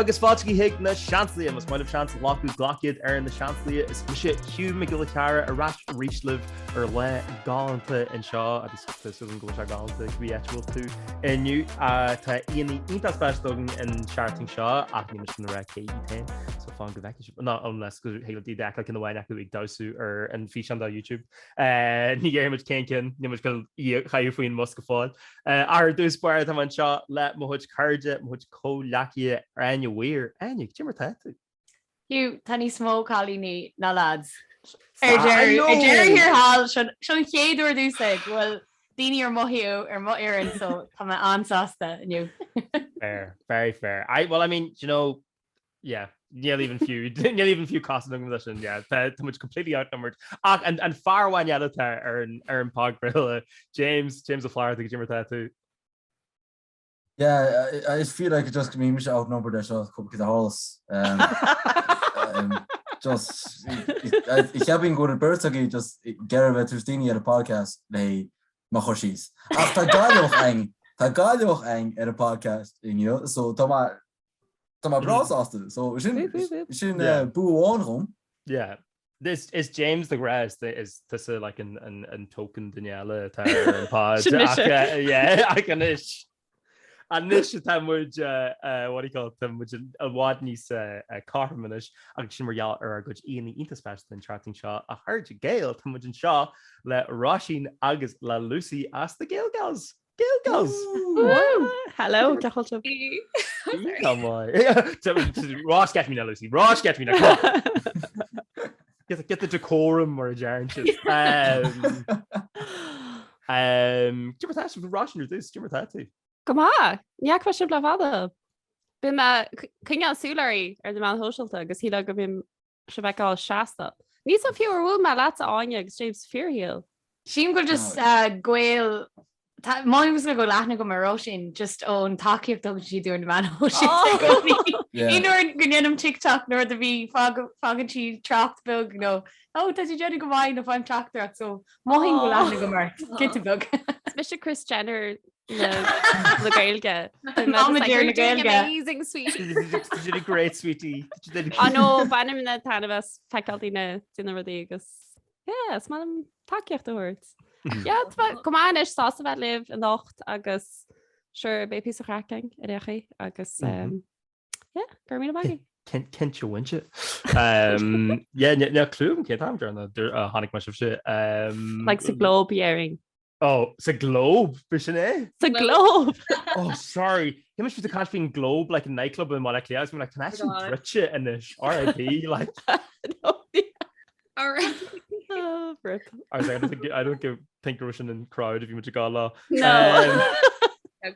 agus fáilte chuig na Seansálaithe. Más maith libh seans a ghlacadh, glac iad ar na Seansálaithe. Is mise Hugh Mac Giolla Chearra ar ais arís libh ar lá galánta anseo agus tá súil agam go bhfuil sé galánta cibé áit a bhfuil tú inniu. Tá aíonna iontach speisialta againn an seachtain seo ach níl mise chun a rá cé iad féin so fan go bhfeicfidh sibh. No, unless go thig libh iad a fheiceáil ceann amháin acu ag damhsú ar an físeán do YouTube. Ní dhéarfaidh muid cén ceann, níl muid chun í a chaitheamh faoin mbus go fóill. Ar dtús báire tá mé anseo le mo chuid cairde, mo chuid comhghleacaithe, Áine Weir. Áine, cad é mar tá tú? Hugh, tá níos mó cailíní ná lads. Ar deireadh ar deireadh thiar thall, seo seo an chéad uair domhsa go bhfuil daoine ar mo thaobh, ar mo fhoireann, so tá mé an-sásta inniu. Fair, very fair. I, well, I mean, do you know, yeah, níl even fiú, níl even fiú cosaint agam leis sin, yeah, tá tá muid completely outnumbered. Ach an, an fear amháin eile atá ar an, ar an podchraoladh, James, James Ó Flatharta, cad é mar tá tú? Yeah, I, I feel like just go mbímse outnumbered ar seo cúpla cad a tharlas. Um, um, just, cheapfainn go bhfuil beirt agaibh just ag iarraidh bheith tabhairt daoine ar an podcast le mo chur síos. Ach tá Gaillimheach againn, tá Gaillimheach againn ar an podcast inniu, so tá mé Tá mé breá sásta, so sin sin bua amháin dhom. Yeah. Is is James the rest is tusa like an an an token duine eile atá ar an pod. Sin mise. Ach, yeah, ach anois anois atá muid what do you call it, tá muid i bhfad níos cothrom anois agus sin mar gheall ar ár gcuid aíonna iontach speisialta an tseachtain seo a chairde Gael tá muid anseo le Róisín agus le Lucy as the Gael Gals. Gael Gals! Hello, ceachailt sibh. Come on. Rá get me now, Lucy. Rá get me now. Come on. Get, get the decorum mar a deireann siad. Um, um, Cad é mar tá sibh Róisín ar dtús, cad é mar tá tú. Go maith, ní fhaca mé sibh le fada. Bím ag coinneáil súil oraibh ar na meáin shóisialta agus shílfeá go mbím sibh a fheiceáil seasta. Níl 's agam fiú ar bhuail mé leatsa Áine agus James sa fíorshaol. Sílim go bhfuil just gaol Mothaím go bhfuil aithne agam ar Róisín just ón tacaíocht a thugann sí dúinn ar na meáin shóisialta i gcónaí. Aon uair go ndéanaim TikTok nó rud ar bith faigheann sí trácht beag nó oh tá tú déanamh go maith nó faighim teachtaireacht so mothaím go bhfuil aithne agam ort, giota beag. Is mise Kris Jenner na Gaeilge. Mama dear na Gaeilge. Amazing sweetie. You did a great sweetie. Ah no, bainim an-taitneamh as feiceáil daoine ag déanamh rudaí agus yeah, is maith liom tacaíocht a thabhairt. Yeah, tá mé go maith anois sásta bheith libh anocht agus sure beidh píosa craic againn ar aon chaoi agus um, yeah, go raibh míle maith agaibh. Cinnte bhainte. Um, yeah, níl clue agam cén t-am deireanach a chonaic mé sibhse. Um, Like sa Globe déarfainn. Oh, sa Globe, b'shin é? Sa Globe! Oh, sorry. Shíl mise ag caint faoin Globe, like an nightclub i mBaile Átha Cliath, agus mé like, tá sin druidte anois, RIP, like. RIP. Oh, rip. I was like, I don't think, I don't give, think go raibh sin an crowd a bhí muid ag gabháil leo. No.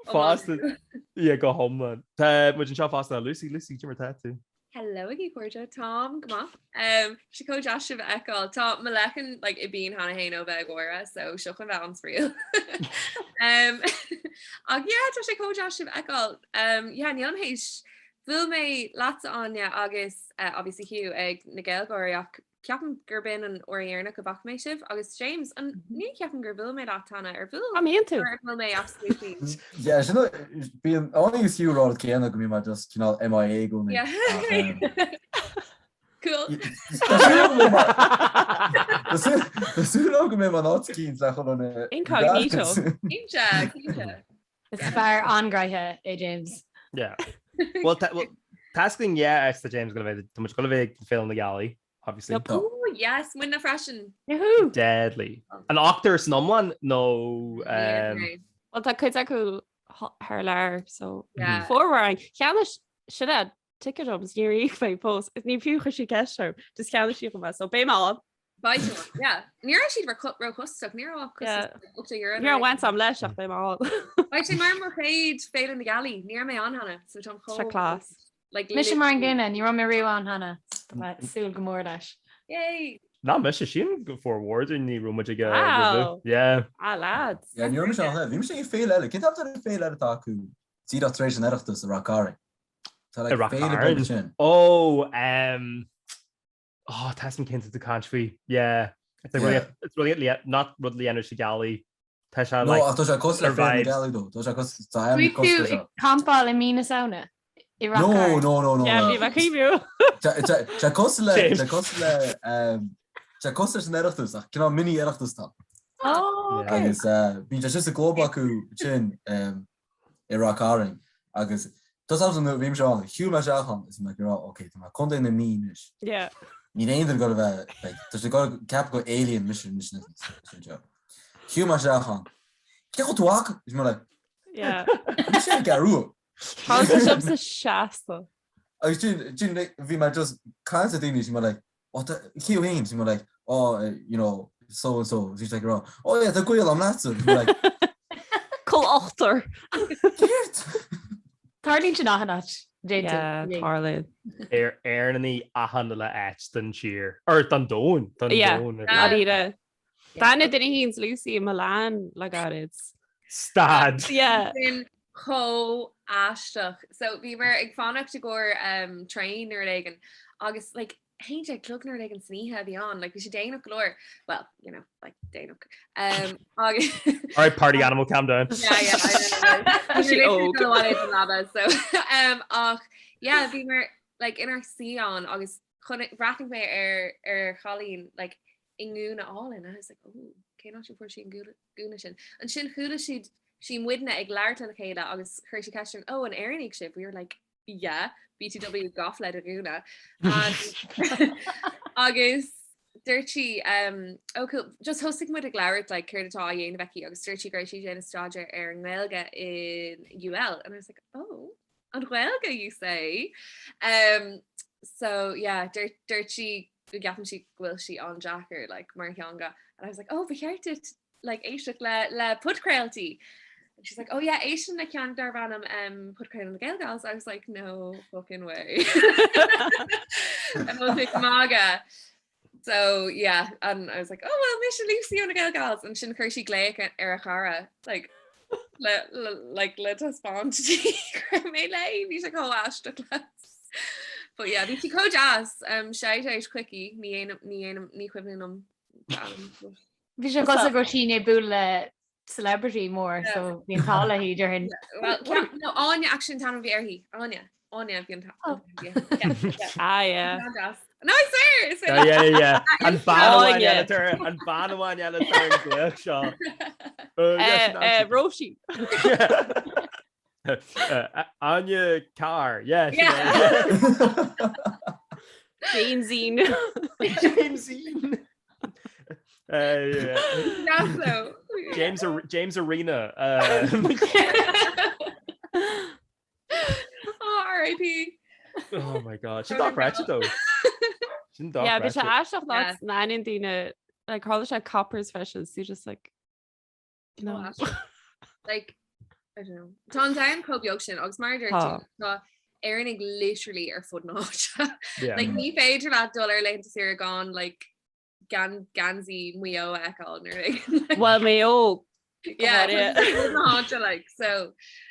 Fosta, yeah, go hiomlán. Tá muid anseo fosta, Lucy, Lucy, cad é mar tá tú? Hello a chairde, Táim go maith. Um, sé chomh deas sibh a fheiceáil. Tá mo leiceann like, i bpian cheana féin ó bheith ag gáire, so seo chun bheith an-spraíúil. um, ach yeah, tá sé chomh deas sibh a fheiceáil. Um, yeah, nílim théis bhuail mé leatsa Áine agus uh, obviously Hugh ag na Gaelgáirí ach Ceapaim gurb in an uair dheireanach a bhfaca mé sibh agus James, an ní cheapaim gur bhuail mé leat cheana, ar bhuail? Am aon tú? Ar bhuail mé absolutely. Yeah, sin bíonn Áine agus Hugh ag rá an rud céanna go mbíonn mé just cineál MIA i gcónaí. Yeah. Cool. Tá súil agam go mbeidh mé- tá súil- tá súil agam go mbeidh mé in áit eicínt le chun an Incognito. Cinnte, cinnte. Is fear an-ghnoitheach é James. Yeah. Well, tá well, tá againn yeah, tá James gonna bheith tá muid gonna bheith ag Féile na Gealaí, obviously. Yep. Ooh, yes, muidne freisin. Yahoo! Deadly. An ochtar san iomlán nó um, Well, tá cuid acu thar lear, so Yeah. formhór. Cheannaigh Sinéad ticket dom is níor íoc mé fós. Ní fiú chuir sí ceist orm, just cheannaigh sí dhom é, so beidh mé ann. Beidh tú ann, yeah. Ní raibh siad róchostasach, ní raibh ach Yeah. costas €80 Ní raibh baint agam leis ach beidh mé ann. Beidh sé mar mo chéad Féile na Gealaí, ní raibh mé ann cheana, so táim chomh Seo class. like Mise mar an gcéanna, ní raibh mé riamh ann cheana. Tá mé ag súil go mór leis. Yay! Ná mise sílim go formhór dúinn ní raibh muid aige Wow. roimhe. Yeah. Ah lads. Yeah, ní raibh mise ann cheana. Bhí mise ag féile eile. Cén t-ainm ar féile eile atá acu díreach tar éis an Oireachtais i Rath Cairn? Tá I like Rath féile Cairn? beag ansin. Oh, um, oh, tá 'fhios a'm cén tá tú ag caint faoi. Yeah. It's like Yeah. really, it's really le, not rud le dhéanamh sa ghealaí. Tá sé No, like ach tá sé cosúil le Féile na vibes. Gealaí dó. Tá sé cosúil tá Bhí ainm tú cosúil ag seo. campáil i mí na Samhna? I Ráth No, Cairn. no, no, no, Yeah, no. bhí mé cuimhniú. Tá cosúil le, James. tá cosúil le, um, tá cosúil leis an Oireachtas ach cineál mini Oireachtas tá. Oh, okay. Agus uh, bíonn sé sa gclub acu sin um, i Ráth Cairn agus tá sam nuair a bhí mise ann, shiúil mé isteach ann is mé ag rá, ok, tá mé Contae na Mí anois. Yeah. Níl aon duine ag gabháil a bheith, like, tá sé ag gabháil ceapadh gur alien mise anois anois anseo. Shiúil mé isteach ann. Cé chomh tú acu? Is mé like, Yeah. Mise ar an gCeathrú Rua. Tá sé siomsa seasta. Agus sin, sin, like, bhí mé just caint le daoine, bhí mé like, oh, tá, cé thú fhéin? Bhí mé like, oh, eh, you know, so and so. Bhí like, rá, oh yeah, tá gaol agam leatsa. Bhí mé like, Col ochtar. Céard? Tarlaíonn sin achan áit. Yeah, tarlaíonn. Ar Éireannaigh achan uile áit den tír. Or den domhan. Den Yeah. domhan. Dáiríre. D'aithin duine éicint Lucy i Milan le gairid. Stad. Yeah. Sin chomh aisteach. So bhíomar ag fanacht i gcomhair um, traein nó rud éigin agus like 11 clog nó rud éigin san oíche a bhí ann, like bhí sé déanach go leor. Well, you know, like déanach. Um, agus All right, party animal, calm down. Yeah, yeah, I know. Tá sí óg. So, um, ach yeah, bhíomar like inár suí ann agus chonaic bhreathnaigh mé ar ar chailín like i ngúna álainn and I was like oh cén áit a bhfuair sí an gúna sin. Ansin chuala siad sí muidne ag labhairt lena chéile agus chuir sí ceist orainn oh an Éireannaigh sibh? We were like yeah BTW gabh le do ghúna agus dúirt sí um, oh cool just thosaigh muid ag labhairt like céard atá á dhéanamh aici agus dúirt sí go raibh sí ag déanamh staidéar ar an nGaeilge in UL and I was like oh An Ghaeilge you say? Um, so yeah, dúirt dúirt sí go gceapann sí go bhfuil sí an-deacair like, mar theanga. And I was like, oh, ba cheart duit like, éisteacht le, le podchraoltaí. And she's like, oh yeah, éistim le ceann darb ainm um, podchraoladh na Gael Gals. I was like, no fucking way. An bhfuil tú ag magadh. So yeah, and I was like, oh well, mise Lucy ó na Gael Gals and sin chuir sí glaoch ar a chara like le, le, like le taispeáint di go raibh mé léi, bhí sé chomh aisteach leis. But yeah, bhí sí chomh deas, um, shout out chuici, ní dhéanaim, ní dhéanaim, ní cuimhin liom ainm, but- Bhí sé cosúil go raibh sí i ndiaidh bualadh le celebrity mór so bhí an t-ádh léi déarfainn. Well, no, Áine actually an t-ainm a bhí uirthi. Áine. Áine a bhí an t-ainm. Ah, yeah. No, I swear! Is Yeah, yeah, yeah. An bean amháin Áine. eile tar an bean amháin eile tar an glaoch seo. Uh, yes, Eh, eh, Róisín. Uh, Áine Carr, yeah. Yeah. Jamesine. Jamesine. Uh, yeah. That's so. James Ar James Arena. Uh, Oh, R.I.P. oh my god. Sin dochreidte though. Sin Yeah, bhí sé dochreidte. aisteach Yeah. nach n-aithníonn daoine like tharla sé Coppers freisin, so you just like no. Oh, Like, I don't know. Tá an domhan chomh beag sin agus mar a dúirt Tá. tú, tá Éireannaigh literally ar fud na háite. Yeah. Like, ní féidir leat dul ar laethanta saoire gan like gan geansaí Mhaigh Eo a fheiceáil nó rud éigin. Well Maigh Eo. Yeah, háirithe. tá sé ar fud na háite like so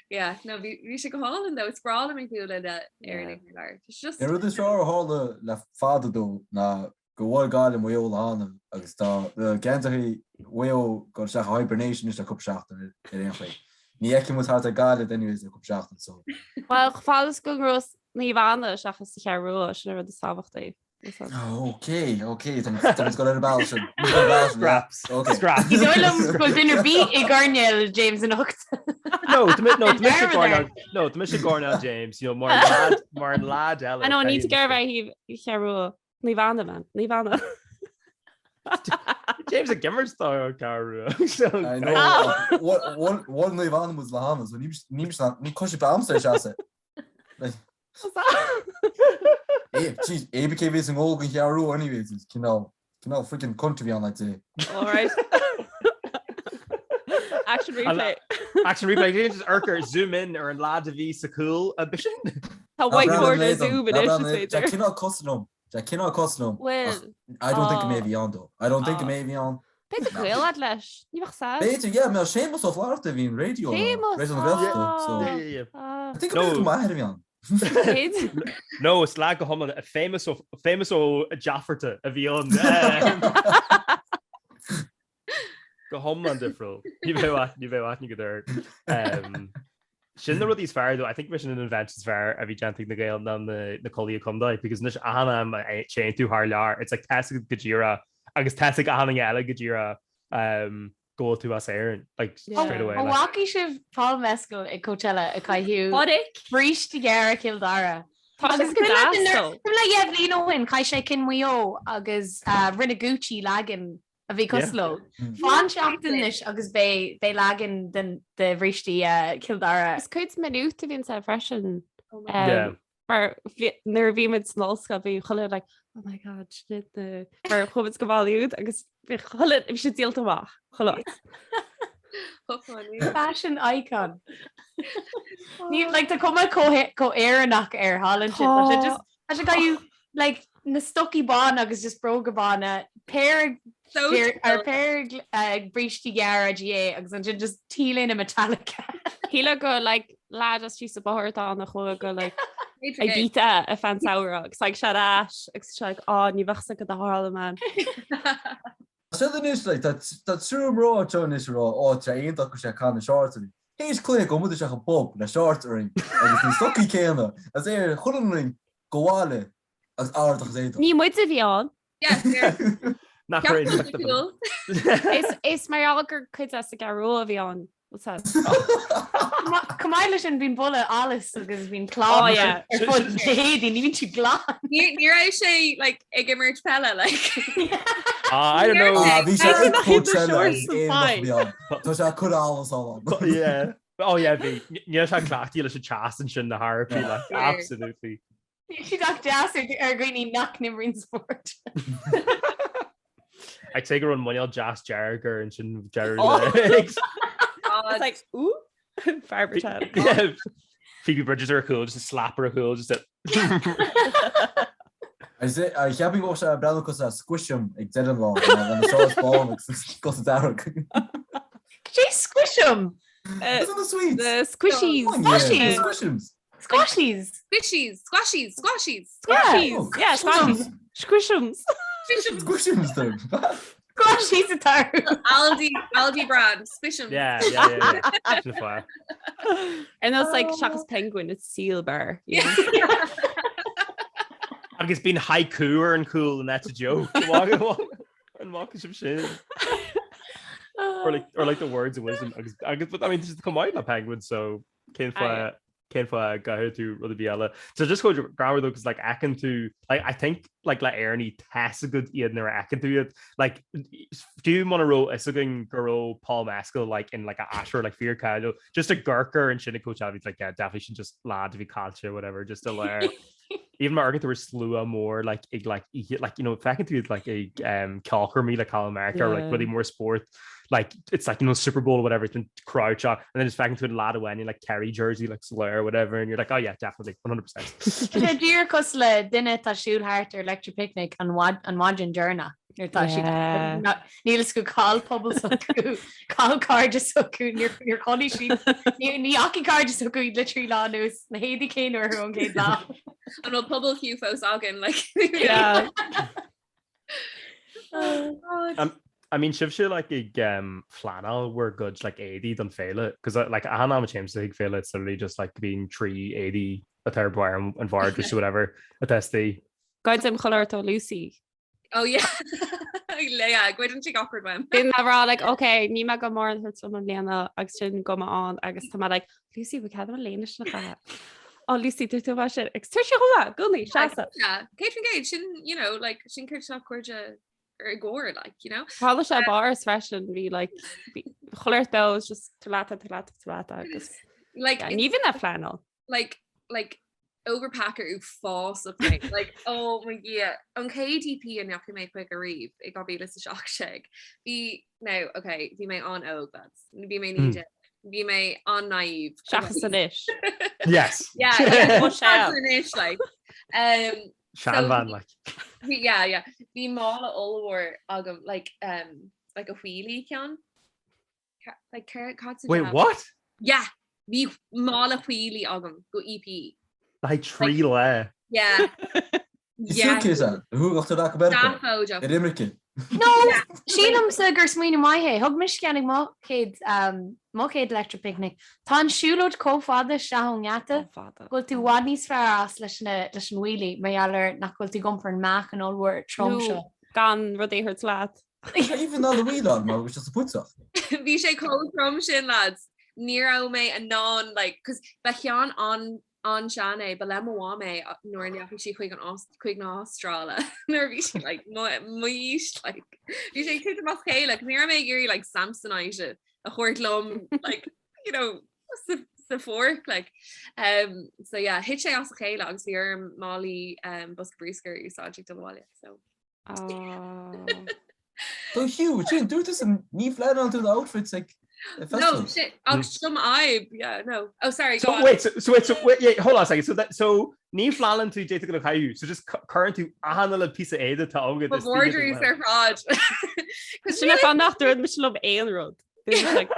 yeah no bhí bhí sé go hálainn though is breá liom ag bualadh le Éireannaigh thar lear. It's just An rud is fearr a tharla le fada dó ná go bhfuair Gaillimh Maigh Eo le hanam agus tá geansaithe Mhaigh Eo ag dul isteach i hibernation anois le cúpla seachtain ar aon chaoi. Ní fheicfidh muid thart ar Gaillimh anyways le cúpla seachtain so. Bhuel, chomh fada is go ngnóthós Naomh Anna seachas an Cheathrú Rua, sin an rud is tábhachtaí. Ok, ok, tá muid ag dul ar an bealach sin. Ar an bealach sin, yeah. Scraps. Ok. Scraps. Ní dóigh liom go bhfuil duine ar bith i gcoirnéal James anocht. No, tá mi- no, tá mise i Dearmad gcoirnéal- air. no, tá mise i gcoirnéal James, you know, mar an lad, mar an lad eile. I know, ní tú ag iarraidh bheith thaobh Cheathrú Rua. Naomh Anna, man. Naomh Anna. James ag imirt don Cheathrú Rua. So, I know. Ah. Bhuail Naomh Anna muid le hanam, so ní ní cos bamsa ar seasa. Jeez, ABK bhí san óg an Cheathrú Rua anyways, is cineál cineál freaking cunt a bhí ann I'd say. All right. Action replay. Action replay, just urchar zoom in ar an lad a bhí sa chúl a b'shin. Tá whiteboard ar Zoom anois is Tá féidir. cineál cosúil liom. Tá cineál cosúil liom. Bhuel, I don't think Ah. go mbeidh bhí ann dó. I don't think go Ah. mbeidh bhí ann. B'fhéidir gaol agat leis. Ní bheadh sad. B'fhéidir, yeah, mé Séamus Ó Flatharta a bhí an radio. Séamus, Raidió na Gaeltachta, so. ah. Yeah, yeah, yeah. Ah, I think No. go mbeidh m'athair a bhí ann. B'fhéidir. No, is leath go hiomlán a famous ó famous Ó Jaffarta a bhí ann. Go hiomlán difriúil. Ní bheidh ní bheidh aithne agat air. Sin na rudaí is fearr though, I think sin an invention is fearr a bhí déanta ag na Gaeil ná na culaithe contae because anois achan am a téann tú thar lear it's like tá a fhios agat go díreach agus tá a fhios ag achan duine eile go díreach um, go bhfuil tú as Éirinn like straight away. An bhfaca sibh Paul Mescal ag Coachella ag caitheamh bríste gearra Chill Dara? Tá sé go deas though. Le dhá bhliain ó shin chaith sé cinn Mhaigh Eo agus uh, rinne Gucci leagan a bhí cosúil leo. Fan seachtain anois agus beidh beidh leagan den de bhrístí Chill Dara. Is cuid minute a bhíonn sé freisin. Oh my God. Yeah. Mar nuair a bhí muid san ollscoil bhí chuile like oh my god sin na mar chuaigh muid go Maigh Nuad agus bhí chuile bhí sé díolta amach chuile áit. Fashion icon. Ní like tá cuma chomh chomh Éireannach air thall ansin. Tá sé just Tá sé ag caitheamh like na stocaí bána agus just bróga bána, péire So ar péire brístí gearra GAA agus ansin just T-léine Metallica. Shílfeá gur like lad as síos an bóthar atá ann a chuaigh go like Ibiza ar feadh an samhradh agus like sé ar ais agus sé like á ní bheadh a fhios agat a tharla man. Siad anois like tá tá triúr mná anseo anois ag rá ó tá sé iontach go bhfuil sé ag caitheamh na shorts orainn. Théis cluiche gabhfaidh muid isteach i bpub le shorts orainn agus na stocaí céanna agus é ar chuile dhuine orainn gabháil abhaile agus ardach is éadrom. Ní muid a bhí ann. Yes, yeah. Nach raibh aon Cool. Is is mar gheall gur cuid as an gCeathrú Rua a bhí ann. Chomh maith leis sin bíonn boladh allas agus bíonn clámh ar fud na héadaí, ní bhíonn siad glan. Ní raibh sé like ag imirt peile like. Ah, I don't know. Ah, bhí sé ag Coachella agus aon rud bhí ann. Tá sé ag cur allas ann. Yeah. Oh yeah, bhí. Níl sé cleachtaithe leis an teas ansin na harpaí, like, absolutely. Níl siad ach deas ar dhaoine nach n-imríonn spórt. I'd say go raibh an muineál deas dearg air ansin deireadh. It's like, ooh, barber time. Phoebe Bridgers ar a chúl, just a slap ar a chúl, just a... Cheapfainn go bhfuil sé ag breathnú cosúil le Squishum ag deireadh an lá, na shorts bán agus cosa dearg. Cad é Squishum? Is the sweets. The squishies. Squashies. Squishums. Squashies. Squishies, squashies, squashies. Squashies. Yeah, squashies. Squishums. Squishums though. Squashies atá. Aldi, Aldi brand, Squishums. Yeah, yeah, yeah. yeah. Sin fáth. And that's like seachas penguin, it's seal bar. You know? Agus bíonn haiku ar an chúl and that's a joke. An bhfaca sibh sin? Or like, or like the words of wisdom. Agus, agus, but I mean, just come out le penguin, so cén fáth cén fáth a gcaithfidh tú rud ar bith eile. So just go greannmhar though, 'cause like fheiceann tú like I think like le Éireannaigh tá a fhios agat iad nuair a fheiceann tú iad. Like fiú muna raibh fhios againn go raibh Paul Mescal like in like a aisteoir like fíor cáiliúil just ag amharc air ansin ag Coachella bhí like yeah definitely sin just lad a bhí caillte whatever just a léir. Even mar amharcann tú ar slua mór like ag like oíche like you know feiceann tú iad like ag um, ceolchoirmí like thall i America or like Yeah. rudaí mór spóirt like it's like you know Super Bowl or whatever it's been crowd shot and then just feiceann tú an lad amháin in like Kerry jersey like slur or whatever and you're like oh yeah definitely 100%. Tá sé díreach cosúil le duine atá ag siúl thart ar Electric Picnic an mhaid- an mhaidin deireanach nuair atá siad Yeah. ná- Níl fhios acu cá'il pobal s'acu, cá'il cairde s'acu, níor níor chonaic siad, ní ní fhacaidh cairde s'acu iad le trí lá anuas, na héadaí céanna orthu ón gcéad lá. An bhfuil pobal Hugh fós againn like Yeah. Oh God. Um, I mean sibhse like ag um, pleanáil bhur gcuid like éadaí don féile cos uh, like achan am a téimse chuig féile it's literally just like bíonn trí éadaí atá ar barr an an bhoird just whatever atá istigh. Goidim chuile shórt ó Lucy. Oh yeah. Yeah, goideann sí gach rud uaim. Bíonn mé ag rá like ok, níl mé ag gabháil mórán a thabhairt liom i mbliana agus sin gabhfaidh mé ann agus tá mé like Lucy bhfuil cead agam an léine sin a chaitheamh. Oh Lucy dúirt tú mar sin agus tabhair sí chomh maith, i gcónaí, seasamh. Yeah, 100% sin, you know, like sin céard atá cairde ar i gcomhair, like, you know. Tharla sé i bPáras freisin, bhí like bhí chuile shórt beo is just tabhair leat é, tabhair leat é, tabhair leat é agus Like, yeah, ní bhíonn mé ag pleanáil. like, like, overpacker uafásach mé. Like, oh my Dhia. An chéad EP a ndeachaigh mé chuig ariamh i 2017. Bhí, now, okay, bhí mé an-óg, lads. Bhí mé 19. Bhí mé an-naive. Seachas anois. Yes. Yeah, like, Oh, sea. seachas anois, like. Um, Seanbhean, like. bhí, yeah, yeah. Bhí mála ollmhór agam, like, um, like a wheelie ceann. Like, cad sa Wait, diabhal? what? Yeah, bhí mála wheelie agam go EP. Le haghaidh trí lá. Yeah. Is Yeah. suitcase é, a thugadh tú go Meiriceá. Seafóideach. Ar imirce. No, sílimse gur smaoineamh maith é. Thug mise ceann ag mo chéad mo chéad Electric Picnic. Tá an siúlóid chomh fada isteach ón ngeata go bhfuil tú i bhfad níos fearr as leis na leis an wheelie mar gheall ar nach bhfuil tú ag iompar an meáchan ollmhór trom seo. Gan rudaí a thabhairt leat. Even ná the wheel mar bhí sé sa phuiteach. Bhí sé chomh trom sin lads. Ní raibh mé in ann like 'cause ba cheann an an-sean é, ba le mo mham é nuair a ndeachaigh sí chuig an chuig na hAstráile nuair a bhí sí like m'aois like bhí sé ag titim as a chéile 'cause ní raibh mé ag iarraidh like Samsonite a thabhairt liom like you know sa sa pháirc like um so yeah thit sé as a chéile agus bhí orm málaí um bosca bruscair a úsáid ag dul abhaile so Oh. So Hugh, sin dúirt tú san ní phleanálann tú na outfits ag No, festival. shit, ach some fhadhb, yeah, no. Oh, sorry, So go on. wait, so, so wait, so wait, yeah, hold on a second. So that, so ní phleanálann tú cad é atá le caitheamh. So just cuireann tú achan uile píosa éadaigh atá agat Mo istigh i do wardrobe ar fad. 'Cause Sin an fáth nach dtabharann mise liom aon rud. Bíonn mise like,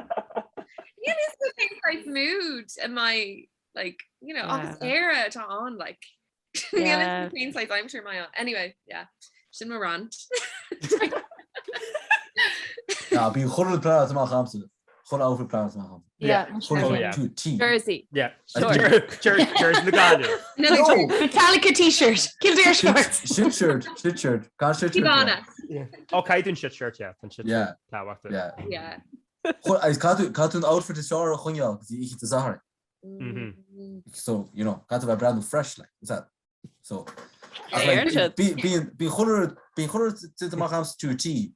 Níl fhios agam cén saghas mood am I like, you know, agus Yeah. Éire atá ann, like, Níl Yeah. fhios agam cén saghas aimsir mbeidh ann. Anyway, yeah, sin mo rant. Ná, bíonn chuile rud pleanáilte amach agamsa. Chuile outfit pleanáilte amach agamsa. Yeah. Chuile Oh, rud yeah. to a T. Jersey. Yeah. Sure. Jersey na Gaillimhe. No, No! Metallica t-shirt, Kildare shorts. Shit shirt, shit shirt. Gan shit shirt. Cubana. Oh, caithfidh tú an shit shirt, yeah. An shit Yeah. shirt. Tábhachtach. Yeah. Yeah. Agus caithfidh tú caithfidh tú an outfit is fearr a choinneáil go dtí oíche Dé Sathairn. Mm-hmm. So, you know, caithfidh tú bheith breathnú fresh, like, is that? So, ach, Éireann like, siad. bí- bíonn bíonn chuile rud bíonn chuile rud déanta amach agamsa to a T.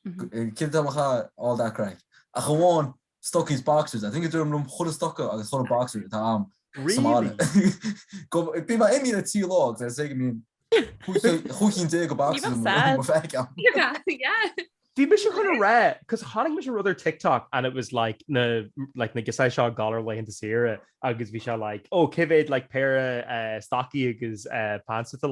Cinnte amach all that craic. Ach amháin stocaí is boxers. I think is deirim liom chuile stoca agus chuile boxer atá a'm sa mbaile. Really? Go bíonn mé imithe le trí lá agus ar go mbíonn chúig cinn déag de boxers Ní i bheadh mo bhag a'm. Yeah, yeah. Bhí mise chun a rá, cos chonaic mise rud ar TikTok and it was like na like na girseacha seo ag gabháil ar laethanta saoire agus bhí sé like oh cé mhéad like péire uh, stocaí agus uh, pants atá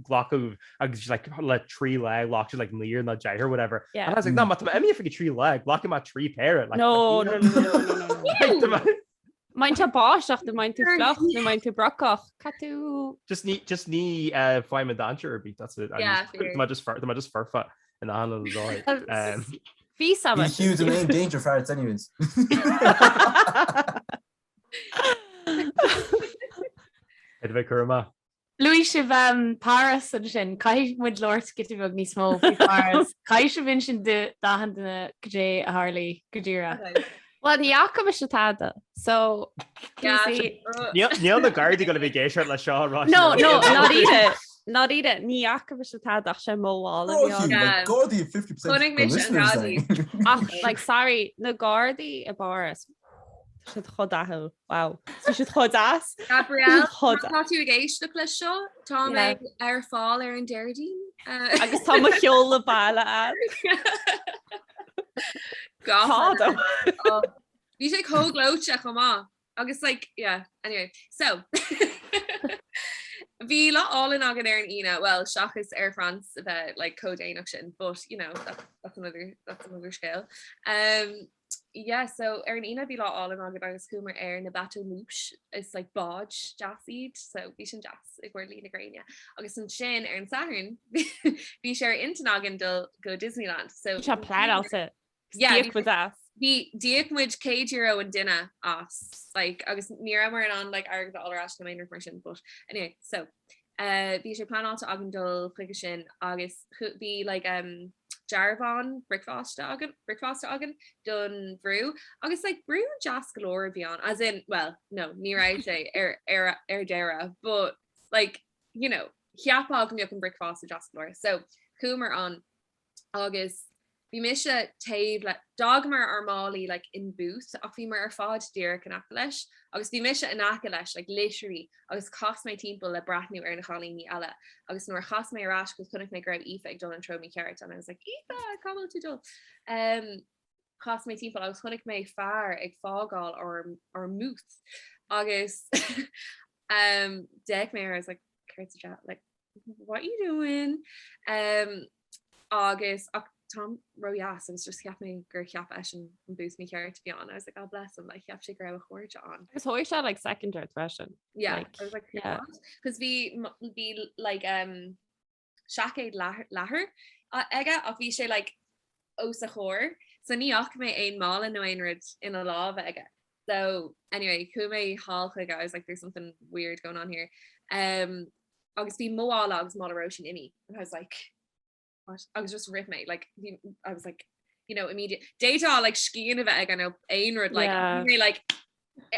glactha agaibh agus bhí like le trí lá ghlac siad like naonúr nó deich or whatever. Yeah. And I was like, ná má tá mé imithe feadh trí lá, glacfaidh mé trí péire. Like, No, no, no, no, no, no, no. Like, tá mé- Má bhíonn sé báisteach, nó má bhíonn tú fliuch, nó má bhíonn tú brocach, caithfidh tú. Just ní just ní uh, faighim i dainséar ar bith, that's it. I'm Yeah, just- fair. Tá mé just fur- tá mé just foirfe in achan uile dóigh. Um, Bhí sam Bhí Hugh the main danger farts anyways. Ed bheith cur amach. Luaigh sibh Páras ansin, caithfidh muid labhairt giota beag níos mó faoi Pháras. Caithfidh sibh insint d'achan duine cad é a tharla go díreach. Bhuel, ní fhaca mise tada, so Níl na Gardaí gonna bheith ag éisteacht leis seo rá. No, no, ndáiríre, ndáiríre, ní fhaca mise tada ach sé mo mhála a bhí ann. Like, Gardaí 50% Chonaic mise an Gardaí. Ach, like, sorry, na Gardaí i bPáras, Tá siad chomh dathúil. Wow. Tá siad chomh deas. Gabrielle, má tá tú ag éisteacht leis seo, tá mé ar fáil ar an Déardaoin. Agus tá mo sheoladh baile ann. Tá. Bhí sé chomh gleoite chomh maith. Agus like, yeah, anyway, so Bhí lá álainn againn ar an Aoine, well, seachas Air France a bheith like chomh déanach sin, but you know, that's, that's another, that's another scéal. Um, Yeah so ar an Aoine bhí lá álainn againn agus chuamar ar na bateau mouche is like báid deas iad so bhí sin deas i gcomhair luí na gréine. Agus ansin ar an Satharn bhí sé ar intinn againn dul go Disneyland so Bhí sé pleanáilte. Yeah, D'íoc muid as. Bhí d'íoc muid €100 an duine as like agus ní rabhamar in ann like airgead a fháil ar ais nó aon rud mar sin but anyway so Uh, bhí sé pleanáilte againn dul chuige sin agus bhí like, um, dearbhán bricfeasta againn, bricfeasta againn don bhrú agus like, brú deas go leor a bhí ann as in well no ní raibh sé ar, ar, ar deireadh but like you know cheapfá go mbeadh an bricfeasta deas go leor so chuamar ann agus bhí mise taobh le, d'fhágamar ár málaí like in booth ach bhíomar ar fad díreach in aice leis agus bhí mise in aice leis like literally agus chas mé timpeall le breathnú ar na cailíní eile agus nuair a chas mé ar ais cos chonaic mé go raibh Aoife ag dul an treo mícheart and I was like Aoife cá bhfuil tú dul? Um, chas mé timpeall agus chonaic mé fear ag fágáil ár, ár mbooth agus um, d'fhéach mé air I was like céard sa like what are you doing? Um, agus ach táim ródheas agus just cheap mé gur cheap eisean an booth mícheart a bhí ann. I was like, oh bless him, like cheap sé go raibh a chairde ann. Agus thóg sé like second ort freisin. Yeah, Like, I was like, yeah. Because bhí bhí like um seaicéad leathair leathair aige ach bhí sé like os a chomhair so ní fhaca mé aon mála nó aon rud ina lámha aige. So anyway, chuaigh mé thall chuige, I was like there's something weird going on here. Um, agus bhí mo mhála agus mála Róisín imithe and I was like what? Agus just rith mé like bhí I was like you know immediate d'fhéadfadh like scian a bheith aige nó aon rud like yeah. mé like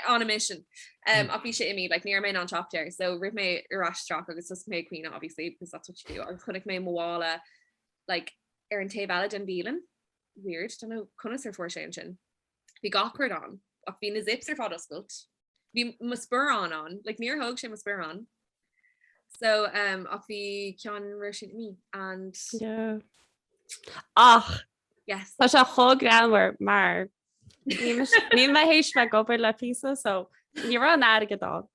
on a mission. Um, ach bhí sé imithe like ní raibh mé in ann teacht air so rith mé ar ais isteach agus thosaigh mé ag caoineadh obviously because that's what you do agus chonaic mé mo mhála like ar an taobh eile den bhialann weird don't know conas ar fuair sé ansin Bhí gach rud ann ach bhí na zips ar fad oscailt. Bhí mo sparán ann, like níor thóg sé mo sparán. So um, ach bhí ceann Róisín imithe and Yeah. Ach yes. Tá sé chomh greannmhar mar níl mé théis bheith ag obair le píosa so ní raibh an airgead ann.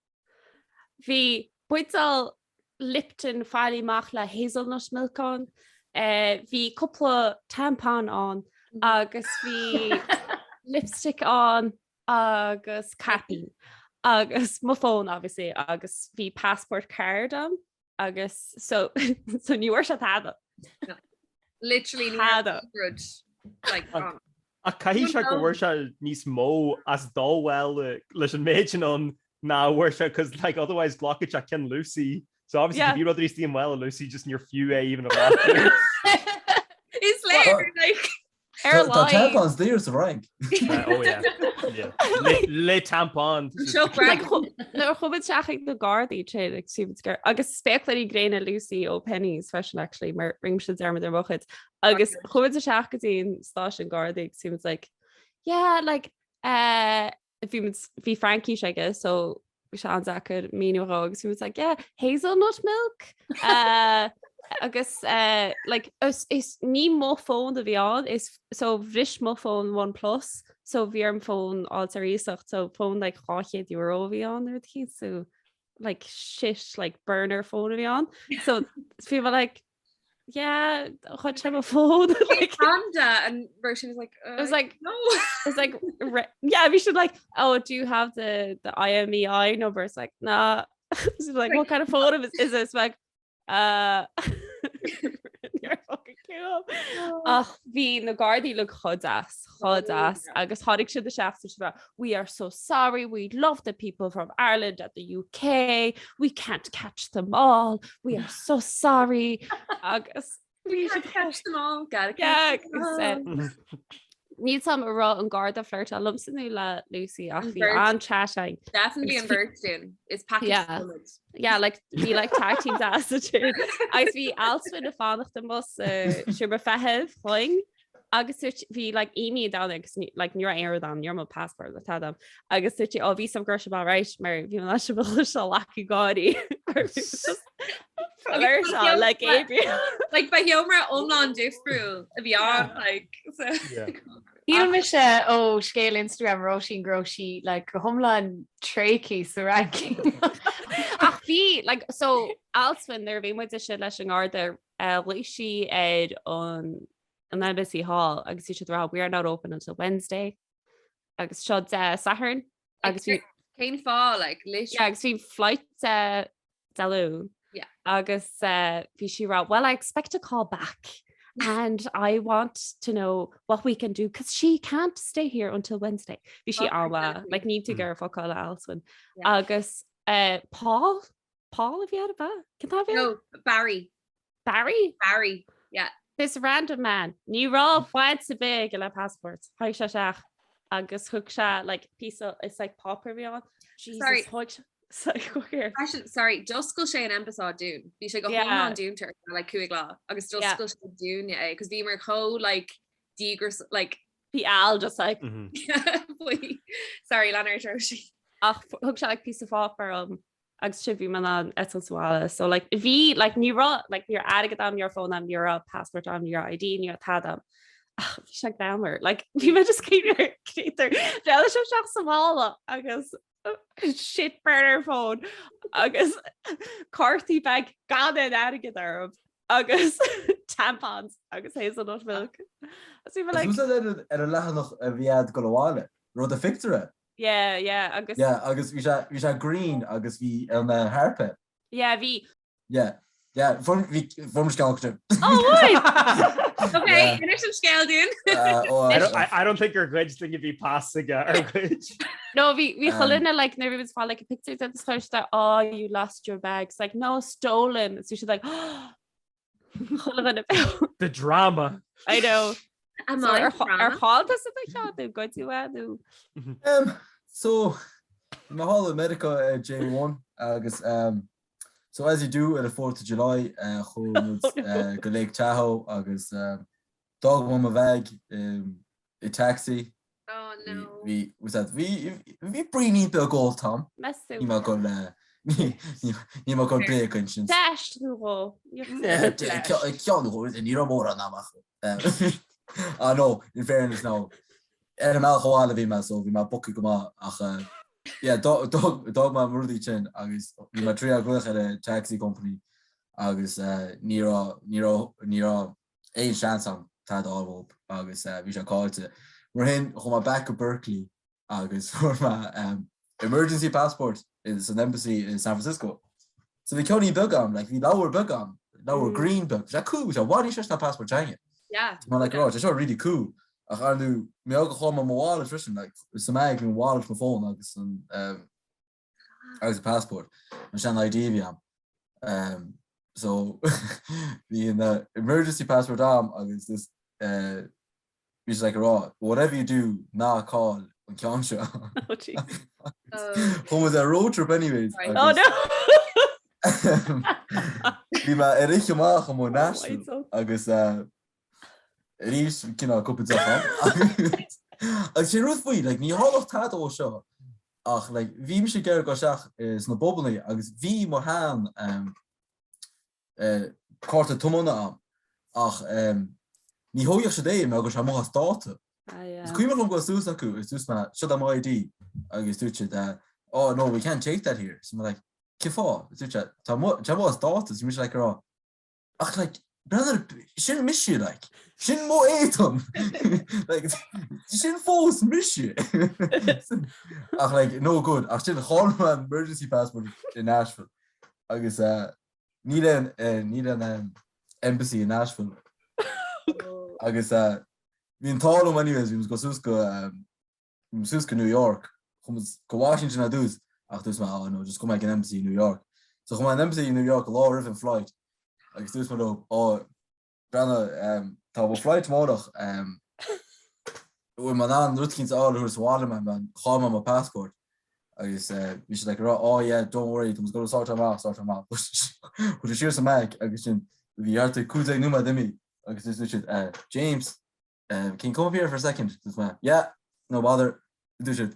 Bhí buidéal Lipton fáilthe amach le hazelnut milk ann, bhí cúpla tampon ann agus bhí lipstick ann agus caipín agus mo fón obviously agus bhí passport card ann agus so so ní bhfuair sé tada. Literally ní Tada. rud like ann. Ach caithfidh sé go bhfuair sé níos mó as do mhála leis an méid sin ann ná a bhfuair sé cos like otherwise glacfaidh sé ceann Lucy. So obviously Yeah. bhí rud istigh i mála Lucy just níor fiú é even a ghlacadh. Is léir like Ar Tá aghaidh. tampons daor sa Fhrainc. Uh, oh yeah. Yeah. Le, le tampon. Seo Like, nuair a chuaigh muid isteach ag na Gardaí tréan ag Stephen Scare agus spéacláirí gréine Lucy ó Penneys freisin actually mar rinne mise dearmad ar mo chuid agus chuaigh muid isteach go dtí an stáisiún Gardaí agus bhí muid like yeah like uh, bhí muid bhí Fraincis aige so bhí sé an-deacair míniú dhó agus bhí muid like yeah hazelnut milk uh, agus uh, like is, is ní mo fón a bhí ann is so bhris mo fón OnePlus so bhí orm fón a fháil ar iasacht so fón like 200 euro a bhí ann ar cíos so like shit like burner phone a bhí ann so bhí mé like yeah ghoid sé mo fón like Panda and Roisin was like uh, I was like no it's like yeah we should like oh do you have the the IMEI number it's like nah She's like what kind of phone is, is this like uh Ach bhí na Gardaí like chomh deas chomh deas agus tháinig siad isteach sa seo we are so sorry we love the people from Ireland at the UK we can't catch them all we are so sorry agus we should catch them all gotta Yeah, catch them all. Níl a fhios agam an raibh an Garda ag flirteáil liomsa nó le Lucy ach An bhí bheirt. an-chat againn. Definitely an bheirt dúinn. Is package Yeah. muid. Yeah, like bhí like tag team deas ansin. Agus bhí Alswyn ag fanacht amuigh sa seomra feithimh chugainn agus dúirt bhí like Amy down there agus ní like ní raibh aon rud ann, ní raibh mo passport le tada ann. Agus dúirt sí ó bhí a fhios agam go raibh sibh alright mar bhí mé leis an bhfuil leacaí gáirí. Just flirteáil le Gabriel. Like ba sheomra iomlán difriúil a bhí ann like so. Yeah. Shíl mise ó scéal Instagram Róisín go raibh sí like go hiomlán tréigthe sa Fhrainc. Ach bhí like so Alswyn nuair a bhí muid istigh leis an nGarda uh, ghlaoigh sí ar an an embassy thall agus bhí siad ag rá we are not open until Wednesday agus seo Dé Sathairn agus bhí Cén fáth like literally yeah, agus bhí flight uh, Dé Luain Yeah. agus uh, bhí sí ag rá well I expect a call back and I want to know what we can do because she can't stay here until Wednesday. Bhí sí Oh, an-mhaith exactly. like ní tú gur focáil Alswyn Yeah. agus uh, Paul Paul a bhí air ab ea? Cén t-ainm a bhí air? No, Barry. Barry? Barry. Yeah. This random man. Ní raibh baint ar bith aige le passport. Tháinig sé isteach agus thug sé like píosa is like páipéar a bhí ann. Jesus, Sorry. thug sé Sorry, go here. Freisin, sorry, d'oscail sé an ambasáid dúinn. Bhí sé go Yeah. hiomlán dúnta ar feadh, like 5 lá agus Yeah. d'oscail sé dúinne é cos bhíomar chomh like díograis like Bhí Al just like Mhm. faoi. Sorry, lean ort Róisín. ach thug sé like píosa páipéar dom agus sin bhí mé in ann eitilt abhaile. So like bhí like ní raibh like ní raibh airgead a'm, ní raibh fón a'm, ní raibh passport a'm, ní raibh ID, ní raibh tada a'm. Ach bhí sé greannmhar. Like bhí mé just cuimhneamh ar créatúr. Bhreathnaigh sé isteach sa mhála agus shit burner phone agus cártaí bainc gan aon airgead orthu agus tampons agus hazelnut milk. So bhí mé like Is ar an leathanach a bhí a'd ag dul abhaile, raibh do phictiúr air. Yeah, yeah, agus. Yeah, agus bhí sé, bhí sé green agus bhí an uh, harp air. Yeah, bhí. Yeah. Yeah, fuair mé scéal acu. Oh, right! Okay, inis an scéal dúinn. I don't, I, I don't think gur ghoid duine a bhí pas aige ar ghoid. No, bhí bhí chuile dhuine like nuair a bhí muid ag fáil like a picture de chuir siad oh you lost your bag. It's like no stolen. So she's like oh chuile dhuine beo. The drama. I know. Am So I ar drama? ar chaill tusa do cheann nó goideadh é nó Um, so, bhí mé thall i Meiriceá ar J1 agus um, so as you do ar an 4th of July uh, chuaigh muid Oh, no. uh, go Lake Tahoe agus um, d'fhág mé mo bag um, i taxi. Oh no. Bhí was that bhí bhí braoinín beag ólta a'm. Meas tú. Níl mé ag dul uh, níl mé ag dul bréag a insint. Deis nó dhó. Ceann nó dhó, ní raibh mórán amach. Ah no, in fairness now, ar an mbealach abhaile bhí mé so bhí mé bogtha go maith ach uh, yeah, d'fhág mé mo rudaí sin agus bhí mé ag triáil glaoch ar an taxi company agus uh, ní raibh ní raibh ní raibh aon seans a'm tada a fháil uathu agus bhí sé caillte. Mar sin, chuaigh mé back go Berkeley agus fuair mé emergency passport san embassy i San Francisco. So bhí ceannín beag a'm, like bhí leabhar beag a'm, leabhar green beag, bhí sé cool, bhí sé i bhfad níos deise ná passport teanga. Yeah. Tá mé like, oh, tá seo really cool. Ach ar ndú, mé ag chaill mé mo wallet freisin, like, sa mbag bhí mo wallet, mo phone agus an um, agus an passport, an sean ID a bhí a'm. Um, so bhí an uh, emergency passport a'm agus this uh, bhí sé like ag rá, whatever you do, ná caill an ceann seo. Oh, jeez. Chuaigh muid ar road trip anyways. Right. Oh no! Bhí mé ar oíche amach amuigh Oh, Nashville Nigel. agus uh, arís cineál cúpla deoch a'm. Agus sin rud faoi, like, ní tharlódh tada ó seo Ach like bhí mise ag iarraidh dul isteach sna pubannaí agus bhí mo shean cárta tiomána a'm ach ní thógfadh siad é mar go raibh sé amuigh as dáta. Is cuimhin liom dul suas acu agus dúirt mé seo é mo ID agus dúirt siad oh no we can't take that here. So mé like cén fáth? Dúirt siad tá sé amuigh as dáta. So mise like ag rá Ach like, brother, sin mise like, sin mo éadan! Like, sin fós mise! Ach like, no good. Ach sin, chaill mé an emergency passport i Nashville. Agus uh, níl aon, eh, níl aon um, embassy i Nashville. Agus uh, bhí an t-ádh liom anyways, bhí muid ag dul suas go um, suas go New York, chuaigh muid go Washington ar dtús ach dúirt mé oh no, just gabhfaidh mé ag an embassy i New York. So chuaigh mé an embassy i New York lá roimh an flight agus dúirt mé leo oh breathnaigh um, tá mo flight amárach um, bhfuil mé in ann rud eicínt a fháil a thabhairt abhaile mé man, chaill mé mo passport agus uh, bhí siad like ag rá oh yeah don't worry tá muid ag dul sort amach sort amach Chuaigh sé siar sa mbag agus sin bhí thart ar 15 nóiméad imithe agus dúirt siad uh, James Um, can you come up here for a second? Dúirt mé, yeah, no bother. Dúirt siad,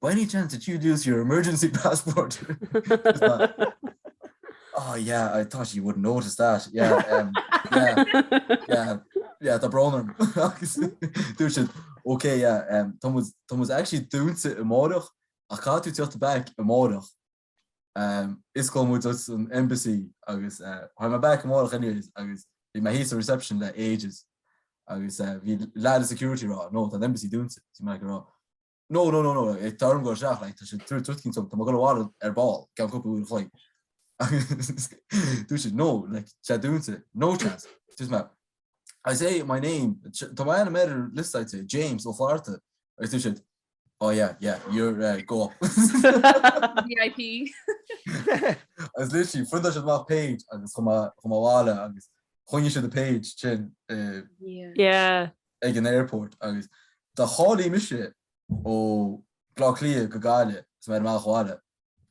by any chance did you lose your emergency passport? Dúirt mé, oh yeah, I thought you wouldn't notice that. Yeah, um, yeah, yeah, yeah, tá brón orm. Agus dúirt siad, okay, yeah, um, tá muid tá muid actually dúnta amárach ach caithfidh tú teacht back amárach. Osclóidh muid duit an embassy agus tháinig mé back amárach anyways agus bhí mé thíos sa reception le ages agus bhí lad i security ag rá no tá an embassy dúnta bhí mé ag rá no no no no tá orm dul isteach like tá sé tabhairt rud eicínt dom tá mé ag dul abhaile ar ball i gceann cúpla uair an chloig agus dúirt siad no like tá sé dúnta no chance dúirt mé I say my name tá m'ainm ar an liosta James Ó Flatharta agus dúirt siad Oh yeah, yeah, you're uh, go. VIP. Agus literally, phriontáil siad amach page agus chuaigh mé chuaigh mé abhaile agus choinnigh siad an page sin uh, Yeah. Yeah. ag an airport agus dá gcaillfeadh mise ó Bleá Cliath go Gaillimh is mé ar an mbealach abhaile.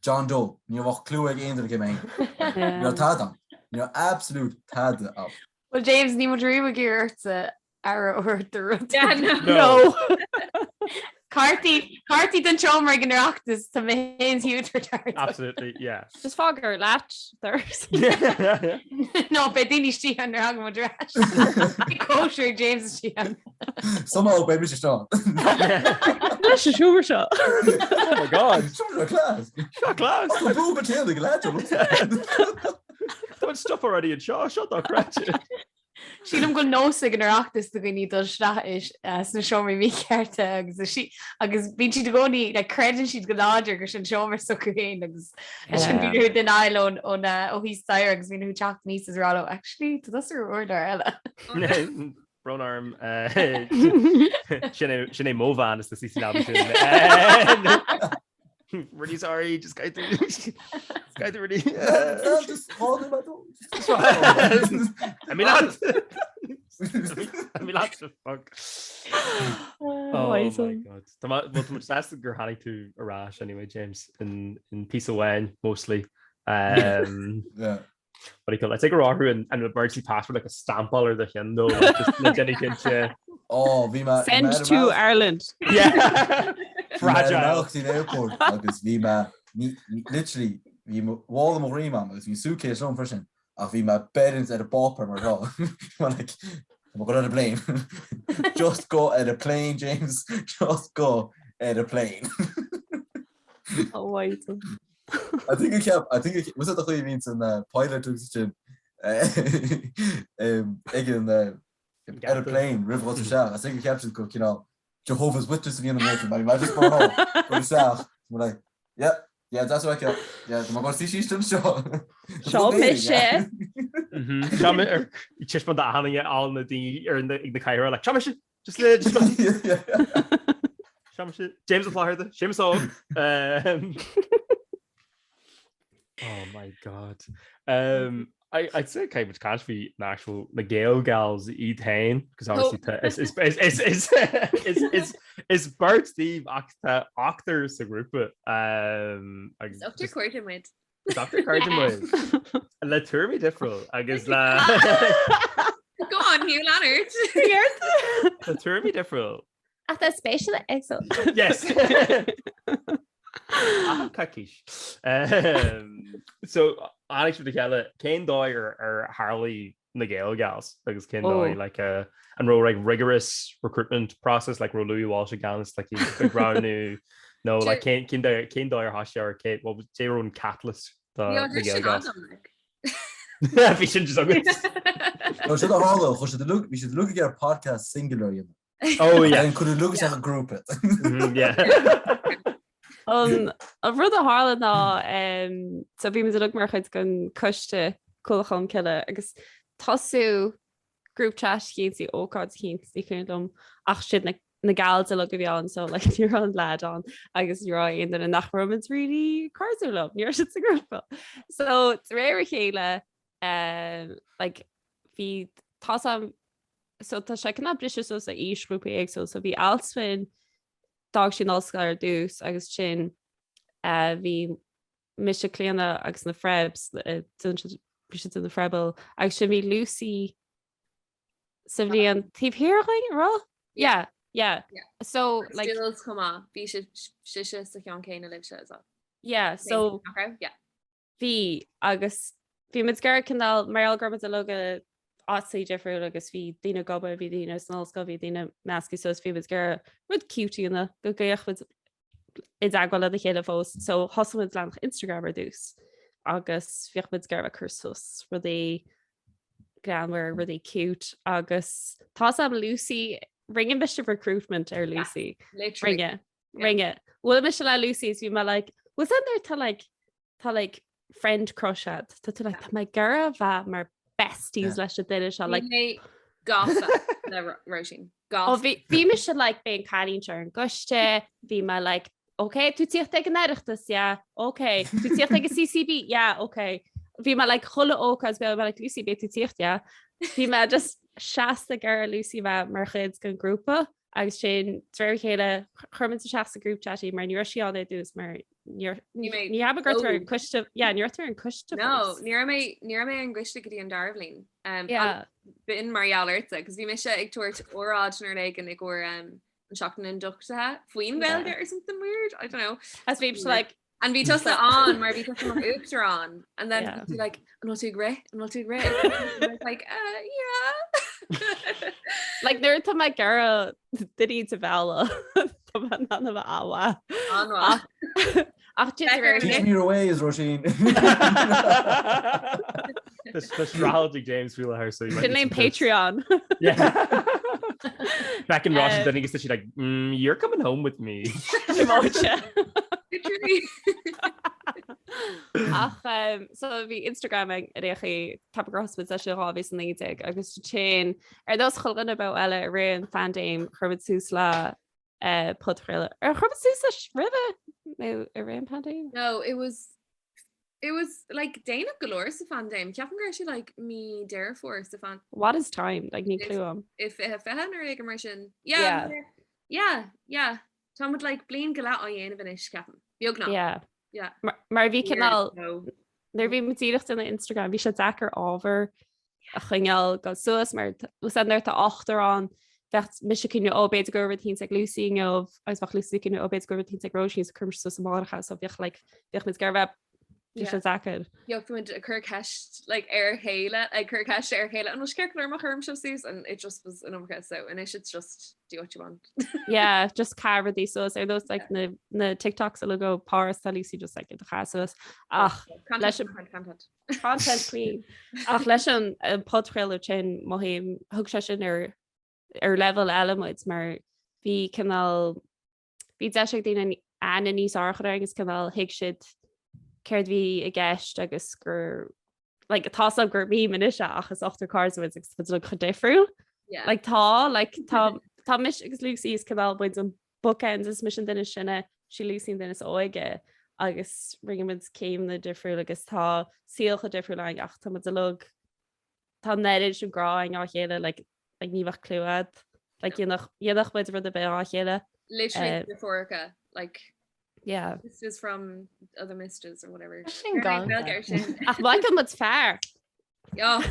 John Doe, ní bheadh clue ag aon duine cé mé. Ní raibh tada a'm. Ní raibh absolute tada a'm. Well James, níl muid riamh ag iarraidh ortsa aire a thabhairt do rud. Yeah, no. No. Cártaí, cártaí don seomra ag an Oireachtas, tá mé féin is Hugh ag tabhairt aire. Absolutely, yeah. Just fág ar latch doors. No, beidh daoine istigh ann nuair a thagann muid ar ais. Beidh cóisir ag James istigh ann. Somehow beidh mise seo. Leis an seomra seo. Oh my God. Seomra class. Seo class. Tá brú go téad ag leat. Tá an stuff already anseo, seo dochreidte. Sílim go bhfuil nós ag an Oireachtas do dhaoine dul isteach sna seomraí míchearta agus agus bíonn siad i gcónaí like creideann siad go láidir gur sin seomra s'acu féin agus ansin bíonn orthu duine a fháil ón ón ó thíos staighre agus bíonn orthu teacht aníos is rá leo actually tá tusa ar urlár eile. Brón orm sin é sin é mo bhean is na sí sin. Really sorry, just go through. Just go through really. Just hold him at all. I mean, that's. I mean, that's the fuck. Oh my God. Tá well, tá muid sásta gur tháinig tú ar ais anyway, James, in, in píosa amháin, mostly. Um, Yeah. What do you call it? I think go raibh orthu an an emergency passport like a stampáil ar do cheann though, like, just le déanamh cinnte. Oh, bhí mé Send to Ireland. Yeah. Fragile. Bhí mé ar airport agus bhí mé literally bhí mála mo dhroim agam agus bhí suitcase liom freisin ach bhí mé beirt ar an bpáipéar mar seo. Bhí mé like, tá mé ag dul ar an plane. Just go ar a plane, James. Just go ar a plane. Oh, wait. I think I kept, I think was that the chaoi a bhíonn san pilot agus sin ag an ar a plane roimh dhul isteach. I think I kept go cineál Jehovah's Witness a bhíonn an mar bhí mé just mar go isteach mar like yeah yeah that's what I kept yeah tá mé ag dul suí síos anseo. Seo mise. Seo mé ar taispeáint d'aithne all na daoine ar na ag na cathaoireacha like seo mise just le just Seo mise James Ó Flatharta Séamus Óg Oh my god. Um, I, I'd say caithfidh muid caint faoi na actual na Gael Gals iad féin, because obviously tá- is is is is is is is is beirt díobh ach tá ochtar sa ghrúpa. Um, agus Is ochtar cairde muid. Is ochtar cairde muid. Le tuairimí difriúil agus le Go on, Hugh Leonard. le tuairimí difriúil. Ach tá spéisiúil éagsúil. Yes. Achan coicís. So tháinig sibh le chéile cén dóigh ar ar tharlaigh na Gael Gals agus cén dóigh like uh, an raibh like rigorous recruitment process like raibh Louis Walsh i gceannas like ag roghnú nó like cén cén dóigh cén dóigh ar thosaigh ar cé what was cé raibh an catalyst do Bhí na an Gael sin Gals? agam, like. Bhí sin just agat. No, sin a tharla, chuir siad uilig- bhí siad uilig ag iarraidh podcast singular a dhéanamh. Oh yeah. And cuireadh uilig isteach i ngrúpa. Yeah. An an rud a tharla ná um, so bhí muid uilig mar chuid den coiste Cualann Cholmcille agus tosú group chat eicínt ócáid eicínt ní cuimhin liom ach sin na na gals uilig a bhí ann so like ní raibh an lad ann agus ní raibh aon duine nach raibh muid really cairdiúil leo ní raibh siad sa ghrúpa. So de réir a chéile um, like bhí tá so tá sé cineál briste suas i aoisghrúpaí éagsúla so bhí Alswyn d'fhág sí an ollscoil ar dtús agus sin eh, bhí mise Clíona agus na Frebs eh, bhí siad na Frebel agus sin bhí Lucy sa bhliain taobh thiar againn an raibh? Yeah, yeah. Yeah. So like Jules chomh maith, bhí sise sa cheann céanna libhse as well. yeah, so Nach raibh? Yeah. Bhí, agus bhí muid ag iarraidh cineál, mar gheall go raibh muid uilig i áiteacha difriúil agus bhí daoine ag obair, bhí daoine san ollscoil, bhí daoine measctha suas, bhí muid ag iarraidh rud cute a dhéanamh go gcoinneodh muid i dteagmháil lena chéile fós. So thosaigh muid leathanach Instagram ar dtús agus bhíodh muid ag iarraidh ag cur suas rudaí greannmhar, rudaí cute agus tá 's a'm Lucy, rinne mise recruitment ar Lucy. Literally. Rinne. Rinne. Bhuail mise le Lucy is bhí mé like, bhfuil san nuair tá like, tá like friend crush agat. Tá tú like, tá mé ag iarraidh a bheith mar besties leis an duine seo. Like, Bhí mé gafa le Róisín. Oh, Gafa. bhí bhí mise like beidh an cailín seo ar an gcoiste, bhí mé like, ok, tú tíocht ag an Oireachtas, yeah, ok, tú tíocht ag an CCB, yeah, ok. Bhí mé like chuile ócáid, bhí mé like Lucy beidh tú tíocht, yeah. Bhí mé just seasta ag iarraidh Lucy bheith mar chuid den grúpa. Agus sin, de réir a chéile, chuir muid isteach sa group chat í mar ní raibh sí ann ar dtús mar ní cheapaim go raibh tú ar an coiste, yeah, ní raibh tú ar an coiste No, ní raibh mé ní raibh mé ar an gcoiste go dtí an dara bhliain. Um, Yeah. B'in mar gheall ortsa, cos bhí mise ag tabhairt óráid nó rud éigin i gcomhair um, an seachtain ionduchtaithe faoin Ghaeilge or something weird, I don't know. As bhí mise like, And bhí tusa ann mar bhí tusa mar uachtarán and then Yeah. bhí tú like an bhfuil tú ag rith an bhfuil tú ag rith And I was like uh, yeah Like nuair atá mé ag iarraidh duine a mhealladh tá mé in ann a bheith an-mhaith. An-mhaith. Ach Teach me your ways, Róisín. Tá streachailt ag James faoi láthair so Sin léim Patreon. Back in Russian duine agus tá sí like mm, you're coming home with me. Ach um, so bhí Instagram ag ar aon chaoi ceapaim gur thosaigh muid leis in 2019 agus ansin ar nós chuile dhuine beo eile i rith an phaindéim chuir muid suas le uh, podchraoladh. Ar chuir muid suas leis roimhe nó i rith an phaindéim? No, it was it was like déanach go leor sa phaindéim. Ceapaim go raibh sé like mí Deireadh Fómhair sa phan What is time? Like níl clue agam. I 2020 nó rud éigin mar sin. Yeah. Yeah. Yeah, yeah. Tá muid like bliain go leith á dhéanamh anois ceapaim. Beagnach. Yeah. Yeah. Mar bhí cineál nuair bhí muid díreach ag déanamh Instagram bhí sé deacair ábhar a choinneáil go suas mar nuair atá ochtar ann bheadh mise ag cuimhneamh ó b'fhéidir go raibh rud éicint ag Lucy inniu agus bheadh Lucy ag cuimhneamh ó b'fhéidir go raibh rud éicint ag Róisín so cuirim suas amárach so bheadh like bheadh muid gar bheith bhí sé deacair. Bheadh muid ag cur ceist like ar a chéile ag cur ceist ar a chéile an bhfuil sé ceart go leor má chuirim seo suas and it just was an iomarca so anois it's just do what you want. Yeah, just cuir rudaí suas ar nós like na na TikToks uilig ó Páras tá Lucy just like ag cur suas ach leis an content. Content queen. Ach leis an podchraoladh sin mothaím thug sé sin ar ar level eile muid mar bhí cineál bhí deis ag daoine aithne níos fearr a chur orainn agus cineál thuig siad céard bhí i gceist agus gur like tá a fhios agam gur meme anois é ach is ochtar cairde muid agus muid uilig chomh difriúil. Yeah. Like tá like tá tá mise agus Lucy is cineál muid an bookends is mise an duine is sine, sí Lucy an duine is óige agus rinne muid céimeanna difriúil agus tá saol chomh difriúil againn ach tá muid uilig tá an oiread sin grá againn dá chéile like like ní bheadh clue agat like dhéanfadh dhéanfadh muid rud ar bith dá chéile. Literally uh, deirfiúracha like yeah. Sisters from other misters or whatever. Sin gan. Ach Michael muid fear. Yeah.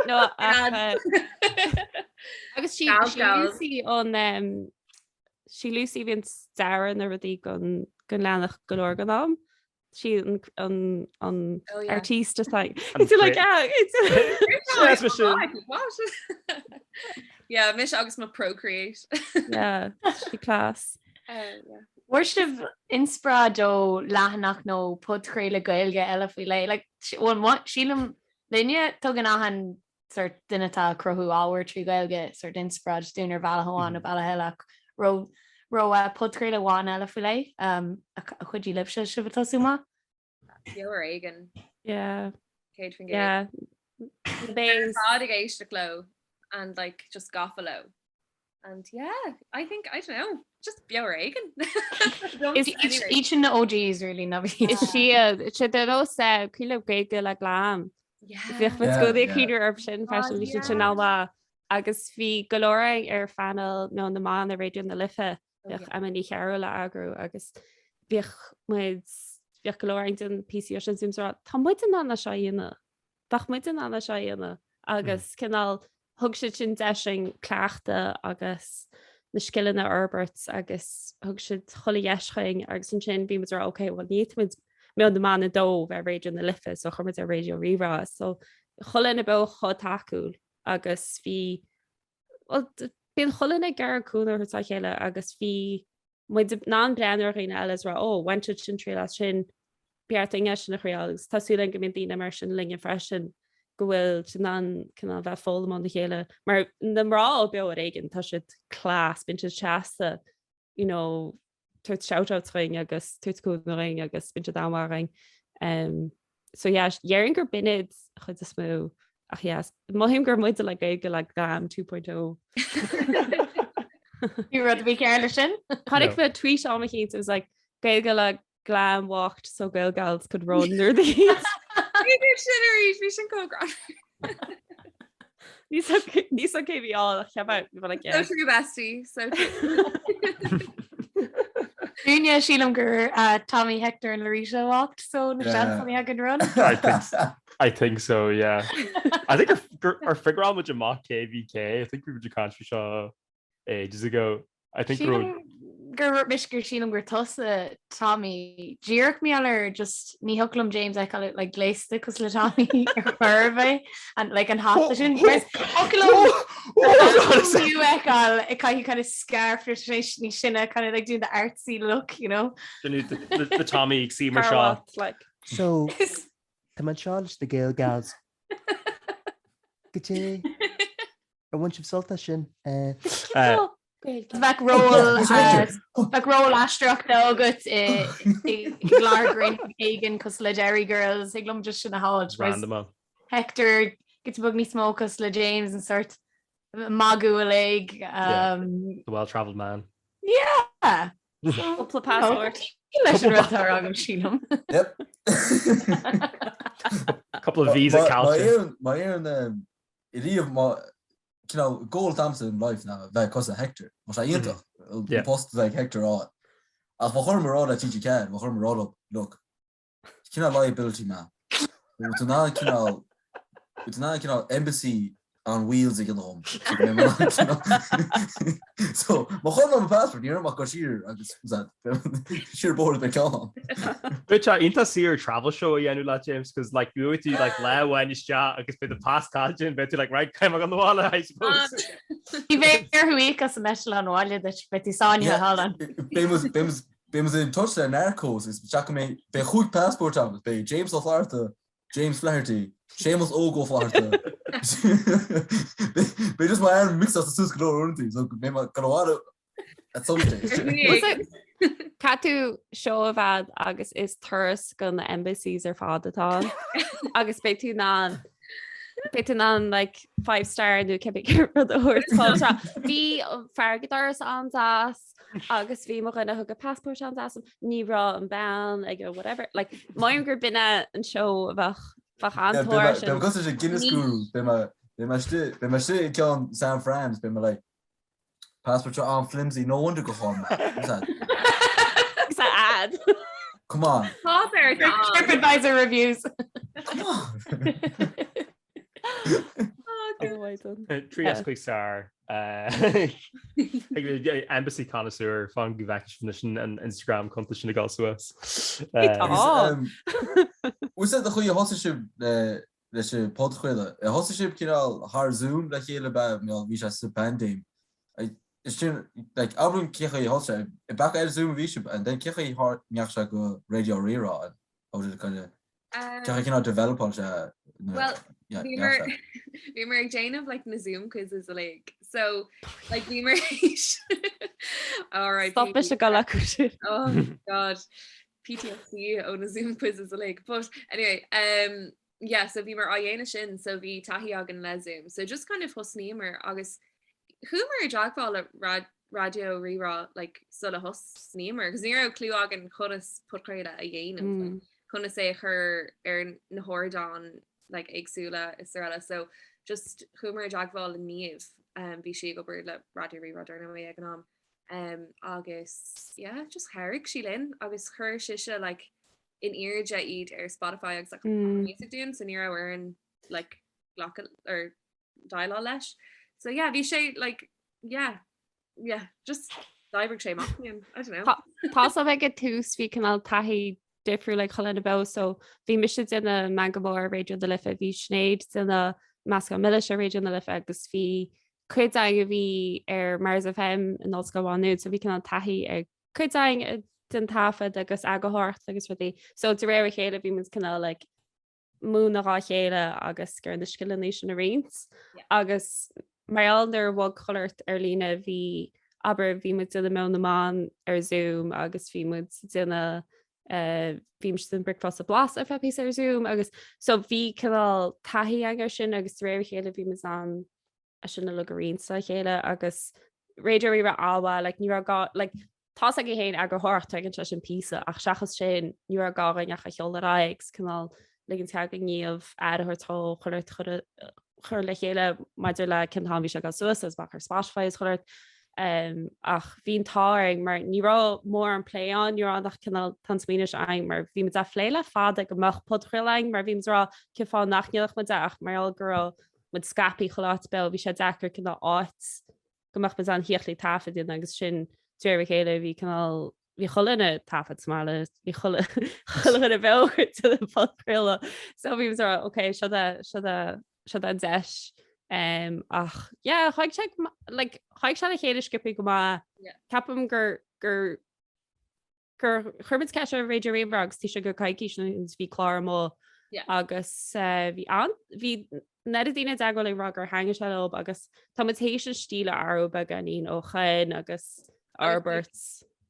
No, ach, uh, agus sí sí Lucy an um, sí Lucy bhíonn dearadh na rudaí gon gon leathanach go leor den am. Sí an an an Oh, yeah. artiste atá It's like ah, it's Yes, for sure. Yeah, mise agus mo Procreate. yeah, sí class. Uh, yeah. Bhfuair sibh inspioráid ó leathanach nó podchraoladh Gaeilge eile faoi leith? Like, bhuel, sílim linne, tugann achan sort duine atá ag cruthú ábhair trí Ghaeilge sort inspioráid dúinn ar bhealach amháin nó bealach eile ach raibh raibh podchraoladh amháin eile faoi leith a chuidigh libhse sibh ag tosú amach? Beo ar Éigean. Yeah. 100%. Yeah. The Bays. Fad ag éisteacht leo and like just gafa leo. And yeah, I think, I don't know, just Beo ar Éigean. Is iad sin na OGs really na bhí. Is siad, sé de nós cuimhin libh Gaeilge le Glam. Bhíodh muid i gcónaí ag cuimhneamh orthu sin freisin, bhí siad sin an-mhaith. Agus bhí go leor againn ar phainéal Meon na mBan ar Raidió na Life, bhíodh Emma Ní Chearúil á eagrú agus bhíodh muid, bhíodh go leor againn ag déanamh píosaí sin is rá, tá muid in ann é seo a dhéanamh. Bheadh muid in ann é seo a dhéanamh agus cineál thug siad sin deis dúinn cleachtadh agus na scileanna a fhorbairt agus thug siad chuile dheis chugainn agus ansin bhí muid ag rá ok well ní fhéadfaidh muid Meon na mBan 2 bheith ar Raidió na Life so chuir muid ar Raidió Rí-Rá so chuile dhuine beo chomh tacúil agus bhí bhuel bíonn chuile dhuine ag iarraidh cúnamh a thabhairt dá chéile agus bhí muid in ann breathnú ar dhaoine eile is rá ó, bhain siad sin triail as sin, b'fhearr dúinn é sin a thriáil agus tá súil againn go mbíonn daoine mar sin linne freisin go bhfuil siad in ann cineál bheith ag foghlaim óna chéile. Mar na mná ó Beo ar Éigean, tá siad class, bíonn siad seasta, you know, tabhairt shout-outs dhúinn agus tabhairt cúnamh dhúinn agus bíonn siad an-mhaith dhúinn. Um, so yeah, déarfainn gur b'in iad an chuid is mó ach yeah, mothaím gur muide like Gaeilge le Glam 2.0. Bhí rud a bhí cearr leis sin? Chonaic mé tweet am eicínt, it was like Gaeilge le Glam walked so Gaelgals could run nuair the heat. Bhí sin arís, bhí sin chomh greannmhar. Ní so cé bhí á cheap like So true bestie, so true. Dúinne sílim gur uh, Tommy Hector and Larissa walked so na yeah. could run. I think so. I think so, yeah. I think ar figure muid amach KVK, I think we were country seo ages ago. I think ro. gur mise gur sílim gur tusa Tommy, díreach mar gheall ar just ní thiocfadh liom James a fheiceáil like gléasta cosúil le Tommy ar chor ar bith and like an hata sin. Thiocfadh liom tú a fheiceáil ag caitheamh kind of scarf ar tar éis níos sine kind of like doing the artsy look, you know. The Tommy ag suí mar seo. Like. So, tá mé anseo leis na Gael Gals. Goidé. Ar bhain sibh sult as sin? Bheadh ról bheadh ról aisteoireachta agat i gclár grinn éigin cosúil le Derry Girls thig liom just sin a shamhailt. Random. Hector giota beag níos mó cosúil le James an sort magadh uilig. The well-travelled man. Yeah! Cúpla passport. Leis an rud atá agam sílim. Yep. Couple of visa caillte. Má iarrann riamh má cineál goal atá agamsa in life ná bheith cosúil le Hector. Tá sé iontach an post a bheith ag Hector a fháil. Ach ba chóir dom a rá le TG4, ba chóir dom a rá leo, look, cineál liability mé. Bhfuil tú in ann cineál, bhfuil tú in ann cineál embassy on wheels a dhéanamh dhom. So, má chailleann mé mo passport, ní raibh mé ach go siar agus siar bóthar beidh ceann ann. Bheadh sé iontach saor travel show a dhéanamh leat James, cos like gheobhaidh tú like lá amháin isteach agus beidh do pas caillte and beidh tú like right caithfidh mé dul 'na bhaile I suppose. Ní bheidh orthu íoc as an eitleán abhaile duit, beidh tú sáinnithe thall ann. Beidh muid in touch le Narcos is seachain mé, beidh chúig passport agam, beidh James Ó Flatharta, James Flaherty, Séamus Óg Ó Flatharta. Beidh just m'ainm mixáilte suas go leor uaireanta, so beidh mé gonna bhaile at some stage. Caithfidh tú seó a bheith agus is turas go na embassies ar fad atá ann agus beidh tú in ann beidh tú in ann like five star nó cibé rud a thabhairt fáilte. Bhí fear ag an doras an-deas agus bhí mo dhuine thug a passport an-deas ní raibh an bean ag whatever like mothaím gur b'in é an seó a bheadh bheadh an-tóir sin. Beidh cosúil le Guinness Guru beidh mé beidh mé istigh beidh mé istigh i gceann San Fran beidh mé like passport seo an-flimsy no wonder go chán mé. Agus a ad. Come on. Páipéar TripAdvisor reviews. Come on. 3 as 5 star. Embassy connoisseur fan go bhfeicfidh sibh anois an Instagram cuntas sin ag dul suas. Bhfuil sé de chaoi a thosaigh sibh leis an podchraoladh? Thosaigh sibh cineál thar Zoom le chéile ab ea nó bhí sé sa bpaindéim? Is sin like abair liom cé chaoi a thosaigh sé? Ab ea ar Zoom a bhí sibh and then cé chaoi a ndeachaigh sé go Raidió Rí-Rá and how did it kind of Cé chaoi cineál developáil sé Well, bhíomar bhíomar ag déanamh like na Zoom quizzes uilig. So like bhíomar All right. Stop mise ag dul acu sin. Oh God. PTSD ó na Zoom quizzes uilig. But anyway, um, yeah, so bhíomar á dhéanamh sin, so bhí taithí againn le Zoom. So just kind of thosnaíomar agus chuamar i dteagmháil le Raidió Rí-Rá like sula thosnaíomar, cos ní raibh clue againn conas podchraoladh a dhéanamh, like, conas é a chur ar na hardáin like éagsúla is araile. So just chuamar i dteagmháil le Niamh, um, bhí sí ag obair le Raidió Rí-Rá dar ndóigh ag an am. Um, agus yeah, just chabhraigh sí linn agus chuir sise like in airde iad ar Spotify agus like, mm. dúinn, so ní raibh orainn like glacadh or déileáil leis. So yeah, bhí sé like yeah, yeah, just d'oibrigh sé amach dúinn, I don't know. Tá a ag an tús bhí cineál taithí difriúil ag chuile dhuine beo so bhí mise ag déanamh Meangadh Mór ar Raidió na Life, bhí Sinéad ag déanamh Meascán Milis ar Raidió na Life agus bhí cuid againn a bhí ar Mars FM in Ollscoil Mhá Nuad so bhí cineál taithí ag cuid againn den taifead agus eagarthóireacht agus rudaí. So de réir a chéile bhí muid cineál like múineadh dhá chéile agus gur na scileanna sin a roinnt agus mar gheall nuair a bhog chuile shórt ar líne bhí abair bhí muid ag déanamh Meon na mBan ar Zoom agus bhí muid ag déanamh eh, bhí muid ag déanamh Bricfeasta Blas ar feadh píosa ar Zoom agus so bhí cineál taithí againn ar sin agus de réir a chéile bhí muid in ann é sin uilig a roinnt le chéile agus Raidió Rí-Rá an-mhaith like ní raibh gá like tá's agaibh féin eagarthóireacht tógann sé sin píosa ach seachas sin ní raibh gá againn ach a sheoladh ar aghaidh agus cineál ligint cead do Niamh aire a thabhairt dó chuile shórt a chur le chéile maidir le cén t-am bhí sé ag dul suas agus amach ar Spotify is chuile shórt um, ach bhí an t-ádh orainn mar ní raibh mórán plé ann ní raibh ach cineál tá an smaoineamh seo againn mar bhí muid á phlé le fada go mbeadh podchraoladh againn mar bhí muid ag rá cén fáth nach ndéanfadh muid é ach mar gheall go raibh muid scaipthe chuile áit beo, bhí sé deacair cineál áit go mbeadh muid in ann theacht le taifead a dhéanamh agus sin. De réir a chéile bhí cineál bhí chuile dhuine ag taifead sa mbaile, bhí chuile chuile dhuine beo ag déanamh podchraoladh. So bhí muid ag rá ok seo é seo é seo é an deis. Um, ach yeah, chuaigh sé like, chuaigh sé le chéile sciobtha go maith. Yeah. Ceapaim gur gur gur chuir muid ceist ar Raidió Rí-Rá agus taobh istigh de coicís nó bhí clár amuigh Yeah. agus eh, bhí an bhí an oiread daoine i dteagmháil ag rá gur thaitnigh sé leo agus tá muid théis an stíl a athrú beagáinín ó shin agus fhorbairt.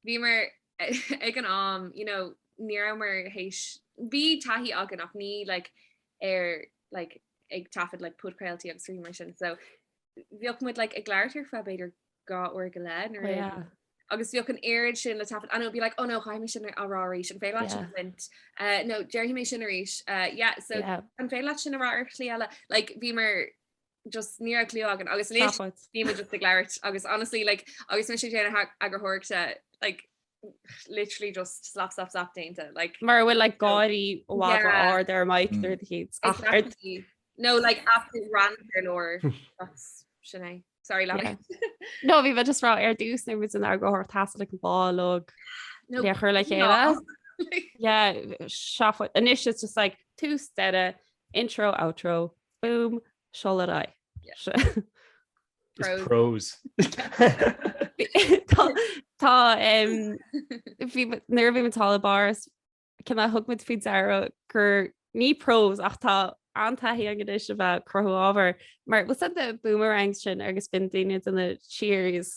Bhíomar ag an am, you know, ní rabhamar théis bhí taithí againn ach ní like ar like ag taifead like podchraoltaí agus rudaí mar sin so bheadh muid like ag labhairt ar feadh b'fhéidir 2 uair go leith nuair Oh, a yeah. agus bheadh an oiread sin le taifead and it would be like oh no caithfidh mé sin a rá arís an féidir leat sin Yeah. a bhaint uh, no déarfaidh mé sin arís uh, yeah so Yeah. an féidir leat sin a rá ar shlí eile like bhíomar just ní raibh clue againn agus anois Seafóid. bhí muid just ag labhairt agus honestly like agus mise ag déanamh eagarthóireachta like literally just slap slap slap déanta like Mar a bhfuil like gáirí i bhfad Yeah. ard ar mic Mm. nuair a chiad. Ach ar Exactly. No, like absolute rant ar lár. That's sin é. Sorry, Lana. Yeah. No, bhí mé just rá ar dtús nuair muid in eagarthóireacht theastaigh like lá uilig No, le chur le chéile. no. Yeah, seafóid. Anois it's just like tús deireadh, intro, outro, boom, seol ar aghaidh. Yeah. Is prose. Tá tá em, bhí nuair a bhí muid thall i bPáras cineál thug muid faoi deara gur ní pros ach tá an-taithí againn anois a bheith ag cruthú ábhair mar bhfuil fhios a'd na boomerangs sin agus bíonn daoine ag déanamh cheers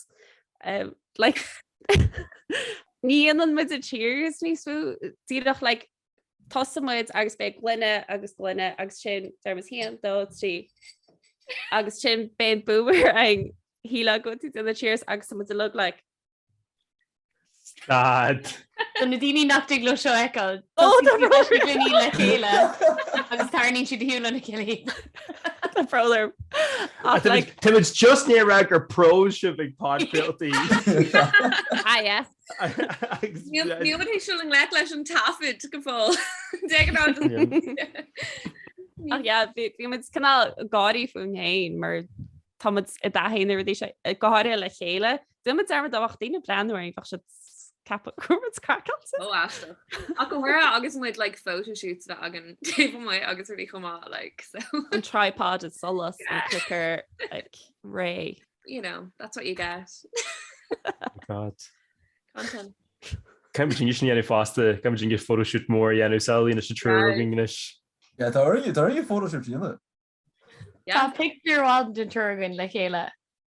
um, like ní dhéanann muid an cheers níos mó díreach like tosaíonn muid agus beidh gloine agus gloine agus sin deir muid haon dó trí agus sin beidh an boomerang shílfeá go bhfuil tú ag déanamh cheers agus tá muid uilig like Stad. Do na daoine nach dtig leo seo a fheiceáil, Ó, tosaíonn tá siad leis na brón. gloiní le chéile agus tarraingíonn siad a shiúl lena chéile. Tá brón orm. Ach like Táimid just i ndiaidh a rá gur pros sibh ag podchraoltaí. ah yeah. Níl níl muid théis dul i ngleic leis an taifead go fóill. De ghnáth. Ach yeah, bhí bhí muid cineál gáirí fúinn féin mar tá muid i dtaithí na rudaí seo go háirithe le chéile. Déanann muid dearmad dá mbeadh daoine ag breathnú orainn bheadh siad ag ceapadh go raibh muid craiceáilte. Ó aisteach. Ach go háirithe agus muid like photoshoots bheith againn taobh amuigh agus rudaí chomh maith like so An tripod is solas an clicker like réidh. You know, that's what you get. God. Content. Caithfidh muid sin a dhéanamh fosta, caithfidh muid an photoshoot mór a dhéanamh samhlaigh anois an triúr againn anois. Yeah, tá orainn tá orainn photoshoot a dhéanamh. Tá pictiúr amháin den triúr againn le chéile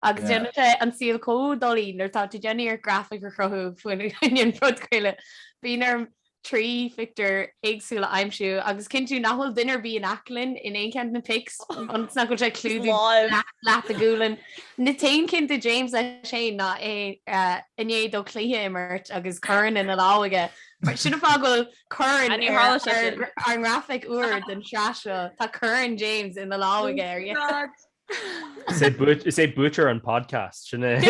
agus déanann sé an saol chomh doiligh nuair atá tú ag déanamh iarracht grafaic a chruthú faoin an podchraoladh. Bíonn orm 3 phictiúr éagsúla a aimsiú agus cinntiú nach bhfuil duine ar bith in aice linn in aon cheann de na pics ionas nach bhfuil sé ag clúdú leath de ghualainn. An t-aon cheann de James leis féin ná é i ndiaidh dó cluiche a imirt agus corn ina lámh aige. Mar sin an fáth go bhfuil Corn ar ár ngrafaic úr den tsraith seo, tá corn James ina lámh aige ar God. Is é buaiteoir an podcast, sin é.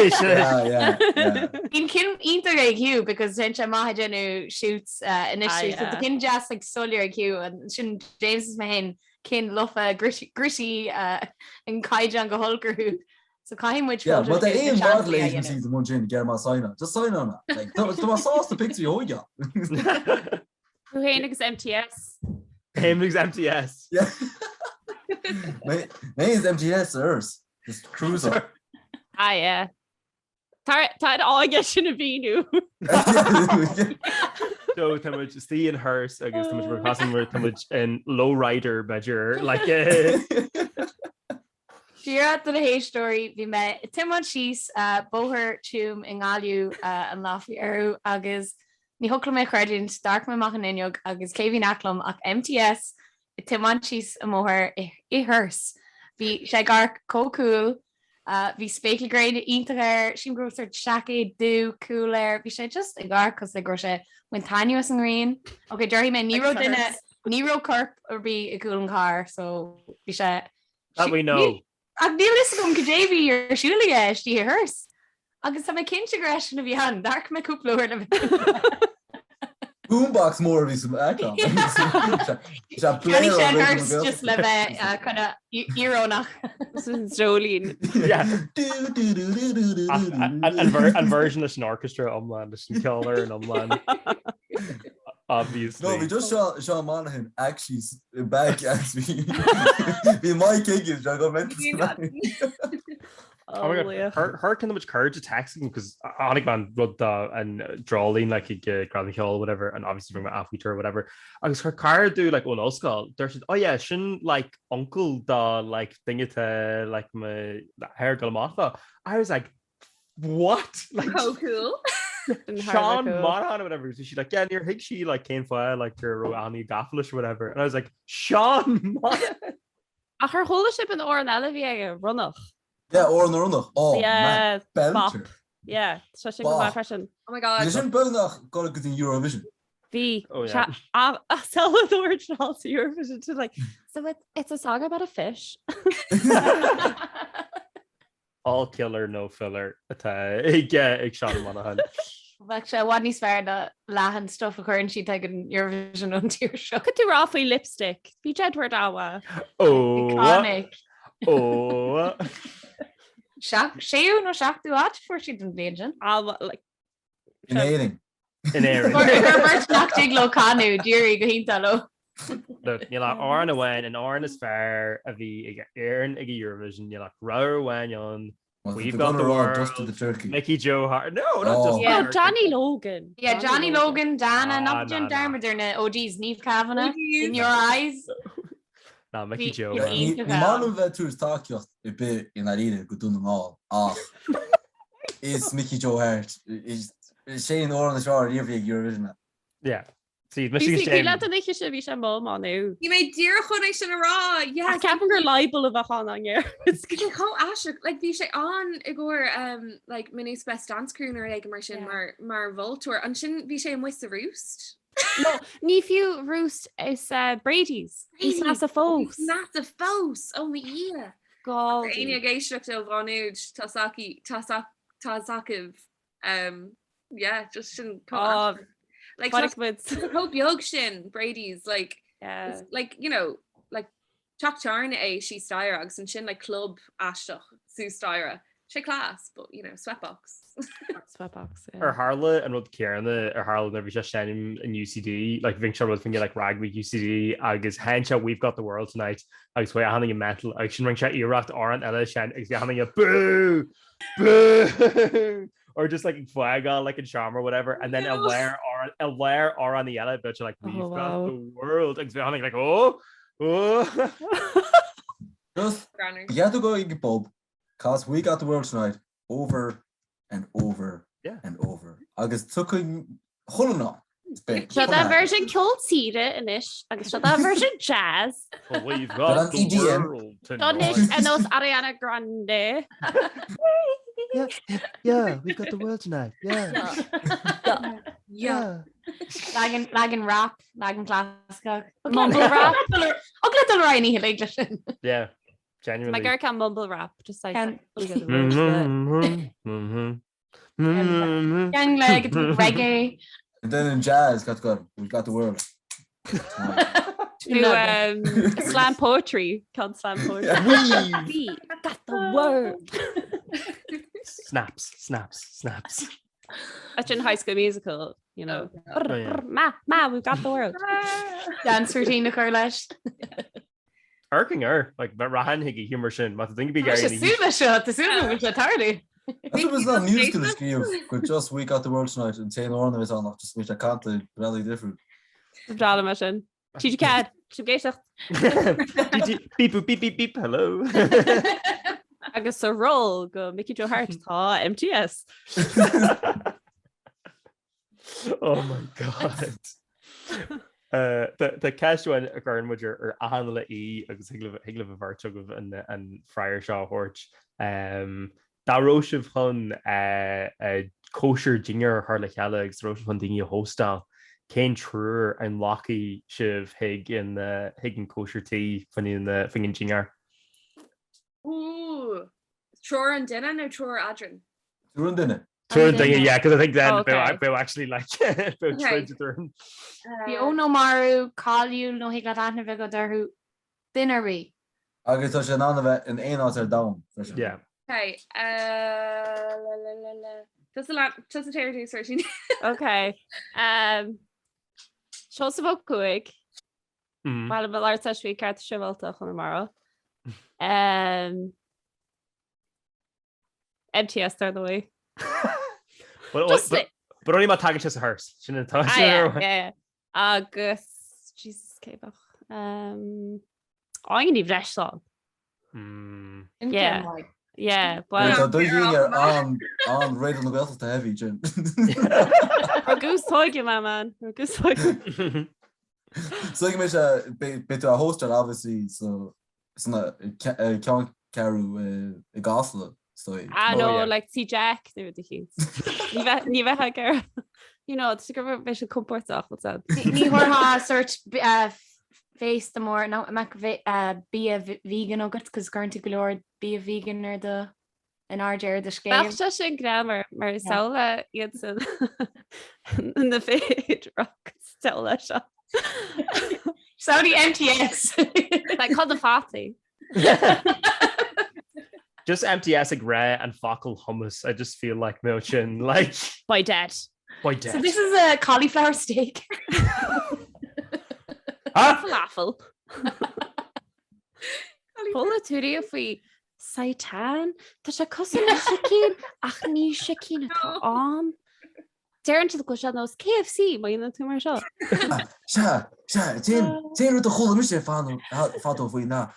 Bíonn cinn iontach ag Hugh because téann sé amach ag déanamh shoots anois. So tá cinn deas like soiléir ag Hugh and sin James is mé féin cinn lofa gritty an caighdeán go holc orthu. So caithfidh muid Yeah, but tá aon model agencies i mbun sin ag iarraidh sign on. Just sign on. Like, tá tá sásta pictiúirí a thógáil. Tú féin agus MTS. Féin agus MTS. Yeah. Mé mé is MTS hearse. Just cruiser. Ah yeah. Tá tá an áige sin a mhíniú. So tá muid istigh in hearse agus tá muid mar customer tá muid in lowrider b'fhéidir like eh, Díreach do na héisteoirí, bhí mé ag tiomáint síos Bóthar Tuaim i nGaillimh an lá faoi dheireadh agus ní thiocfadh liom é a chreidiúint, d'amharc mé amach an fhuinneog agus cé bhí in aice liom ach MTS ag tiomáint síos an mbóthar i hearse. Bhí sé ag amharc chomh cool, bhí spéaclaí gréine iontach air, sílim go raibh sort seaicéad dubh cool air, bhí sé just ag amharc cosúil le go raibh sé ag baint taitneamh as an ngrian. Ok, déarfaidh mé ní raibh duine, ní raibh corp ar bith i gcúl an chairr so bhí sé That we know. Ach níl fhios agam cad é bhí ar siúl aige istigh i hearse. Agus tá mé cinnte gur eisean a bhí ann, d'amharc mé cúpla uair le bheith. Boombox mór a bhí san eitleán. Cheannaigh sé an hearse just le bheith kind of íorónach. Sin dreoilín. An version leis an orchestra iomlán leis an ceolfhoireann iomlán. Obviously. No, bhí just Seán Monaghan actually back as bhí bhí Mike Higgins go mental. Oh my God, chuir ceann de mo chuid cairde text chugam cos chonaic mé an rud an dreoilín like ag Gradaim Cheoil or whatever and obviously rinne mé athmhuintir or whatever agus chuir cara domh like ón ollscoil dúirt siad oh yeah sin like uncle do like duine atá like m'athair ag dul amach dó. I was like what? Like How cool. Sean Monaghan or whatever so she like yeah níor thuig sí like cén fáth like go raibh Annie gafa leis or whatever and I was like Sean Monaghan Ach ar chuala sibh an amhrán eile a bhí aige, Ronnach? Yeah, Amhrán na Ronnach. Oh, man. Yeah, bop. Belter. Yeah, tá sin go maith freisin. Oh my God. Bhí sin beagnach ag dul go dtí Eurovision. Bhí. Oh, yeah. Salvador Charles Eurovision to like, so it's, it's a song about a fish. All killer no filler atá ag ag Seán Monaghan. Bheadh sé i bhfad níos fearr ná leath an stuff a chuireann siad ag an Eurovision ón tír seo. Cad tú rá faoi lipstick? Bhí Jedward an-mhaith. Ó Iconic. Ó Séú nó seachtú áit fuair siad an bhliain sin. Like, In Éirinn. In Éirinn. Gur beirt nach dtig leo canadh, d'éirigh go hiontach leo. Look, níl ach amhrán amháin, an amhrán is fearr a bhí ag Éirinn ag Eurovision, níl ach rogha amháin ann. We've got the world. Just the turkey. Mickey Joe Hart. No, not just Yeah, the turkey. Johnny Logan. Yeah, Johnny Logan, Dana, Ah, nach nah, déan nah. dearmad ar na OGs, Niamh Kavanagh, OGs. In Your Eyes. Ná, Mickey Bhí- Joe. bhí- man. Ní Iontach maith ann. liom bheith ag tabhairt tacaíocht ar bith i ndáiríre go Dún na nGall ach is Mickey Joe Hart is sé an amhrán is fearr riamh ag Eurovision. Yeah. See, Mickey Bhí sí James. le an oíche sin bhí sé mó má nó. Bhí mé díreach chun é sin a rá. Yes. Ach ceapaim gur libel a bheadh ann an air. Bhí sé chomh aisteach, like bhí sé ann i gcomhair um, like Maynooth's Best Dance Crew nó rud éigin mar sin Yeah. mar mar mholtóir. Ansin bhí sé amuigh sa Roost. No, ní fiú Roost is uh, Brady's. Níos measa fós. Measa fós ó mo Dhia. Gall. Éinne ag éisteacht ó Mhá Nuad tá s'acu tá tá s'agaibh um, yeah, just sin Oh, like tá muid. chomh beag sin Brady's like Yeah. it's like you know like teach tábhairne é síos staighre agus ansin like club aisteach suas staighre. Sé class, but you know, sweatbox. Sweatbox, yeah. Ar tharla an rud céanna ar tharla nuair a bhí sé seinm in UCD, like bhí sé rud faoin like Rag Week UCD agus sheinn sé We've Got the World Tonight agus chuaigh achan duine mental agus ansin rinne sé iarracht amhrán eile a sheinm agus bhí achan duine boo! Boo! or just like ag fágáil like an seomra or whatever and then No. i lár amhrán i lár amhráin eile bit like we've Oh, got wow. the world agus bhí achan duine like oh oh Just Granner. you have to go ag an bpub cos we got the world tonight over and over Yeah. and over agus tugann chuile ná Seo dá version ceol tíre anois agus seo dá version jazz. Well, we've got the EDM. world Seo anois tonight. ar nós Ariana Grande. Yeah, yeah, we've got the world tonight. Yeah. Yeah. Leagan leagan rap, leagan clasaiceach. Mumble rap. Thig le dul ar aghaidh ní thuig leis sin. Yeah, My genuinely. girl can mumble rap, just like Can- Mm-hmm, mm-hmm, mm-hmm. Gang le go reggae. And then in jazz got got we've got the world. Do um, slam poetry, can't slam poetry. We got the world. Snaps, snaps, snaps. That's in High School Musical, you know. Oh, yeah. Ma, ma, we've got the world. Dance routine a chur leis. Irking her, like but rachainn chuig oíche mar sin, má tá duine Tá sé súil leis seo, tá súil go bhfuil sé tarlú. That's was not musical a scríobh go just we got the world tonight an t-aon amhrán a bheas ann ach just bhí sé canta bealaí difriúil. Breá liom é sin. TG4, sibh ag éisteacht. Beep boop beep beep beep hello. Agus sa ról go Mickey Joe Hart tá MTS. Oh my god. Uh, Tá ceist amháin a chuireann muid ar achan uile aoi agus thig libh an bheirt agaibh an freagra seo a thabhairt. Um, Dá raibh sibh chun cóisir dinnéir a chur le chéile agus dá raibh sibh chun daoine a hóstáil, cén triúr a nglacfaidh sibh chuig an chuig an cóisir tí faoin an dinnéar? Ooh, triúr an duine nó triúr eadrainn? Triúr an duine. Tuairim duine, yeah, because I think then okay. bheadh actually like bheadh troid eadrainn. Beo nó marbh, cáiliúil nó thig leat aithne a bheith agat orthu, duine ar bith. Agus tá sé in ann a bheith in aon áit ar domhan freisin. Yeah. Okay, uh, la, la, la, la. Tusa la- tusa téir ar dtús, Róisín. Okay. Um, Seosamh Ó Cuaig. Ba mhaith liom labhairt leis faoi Cearta Sibhialta Chonamara. Um, MTS dar ndóigh. But Just but, but only má tagann sé sa hearse. Sin an tá. Ah, yeah, yeah. Agus Jesus cé bheadh. Um, Áine Ní Bhreisleáin. Mm. Yeah. Yeah, well, Tá daoine ar an an Raidió na Gaeltachta heavy sin. Rugadh sóige my man. Rugadh sóige. So go mbeidh sé beidh tú á hóstáil obviously so san ceanncheathrú i gCasla so Ah no, yeah. like Tigh Jack nó rud eicínt. Ní bheith ní bheith ag ar you know, tá go bheith sé compordach what's that. Ní thabharfá sort féasta mór nó mbeadh bia vegan agat cos cuireann tú go leor bia vegan ar do in airde ar do scéal. Bheadh sé sin greannmhar mar is samhlaigh iad san na fir samhlaigh seo. Samhlaigh MTS. Like cod na fataí. Just MTS ag rá an focal hummus. I just feel like mbeadh sin like By dead. By dead. So this is a cauliflower steak. Ah! Falafel. Chuala tú riamh faoi Seitan? Tá sé cosúil le sicín ach ní sicín atá ann. Deireann siad go bhfuil sé nós KFC má dhéanann tú mar seo. Sea, sea, an t-aon rud a chuala mise fadó faoi ná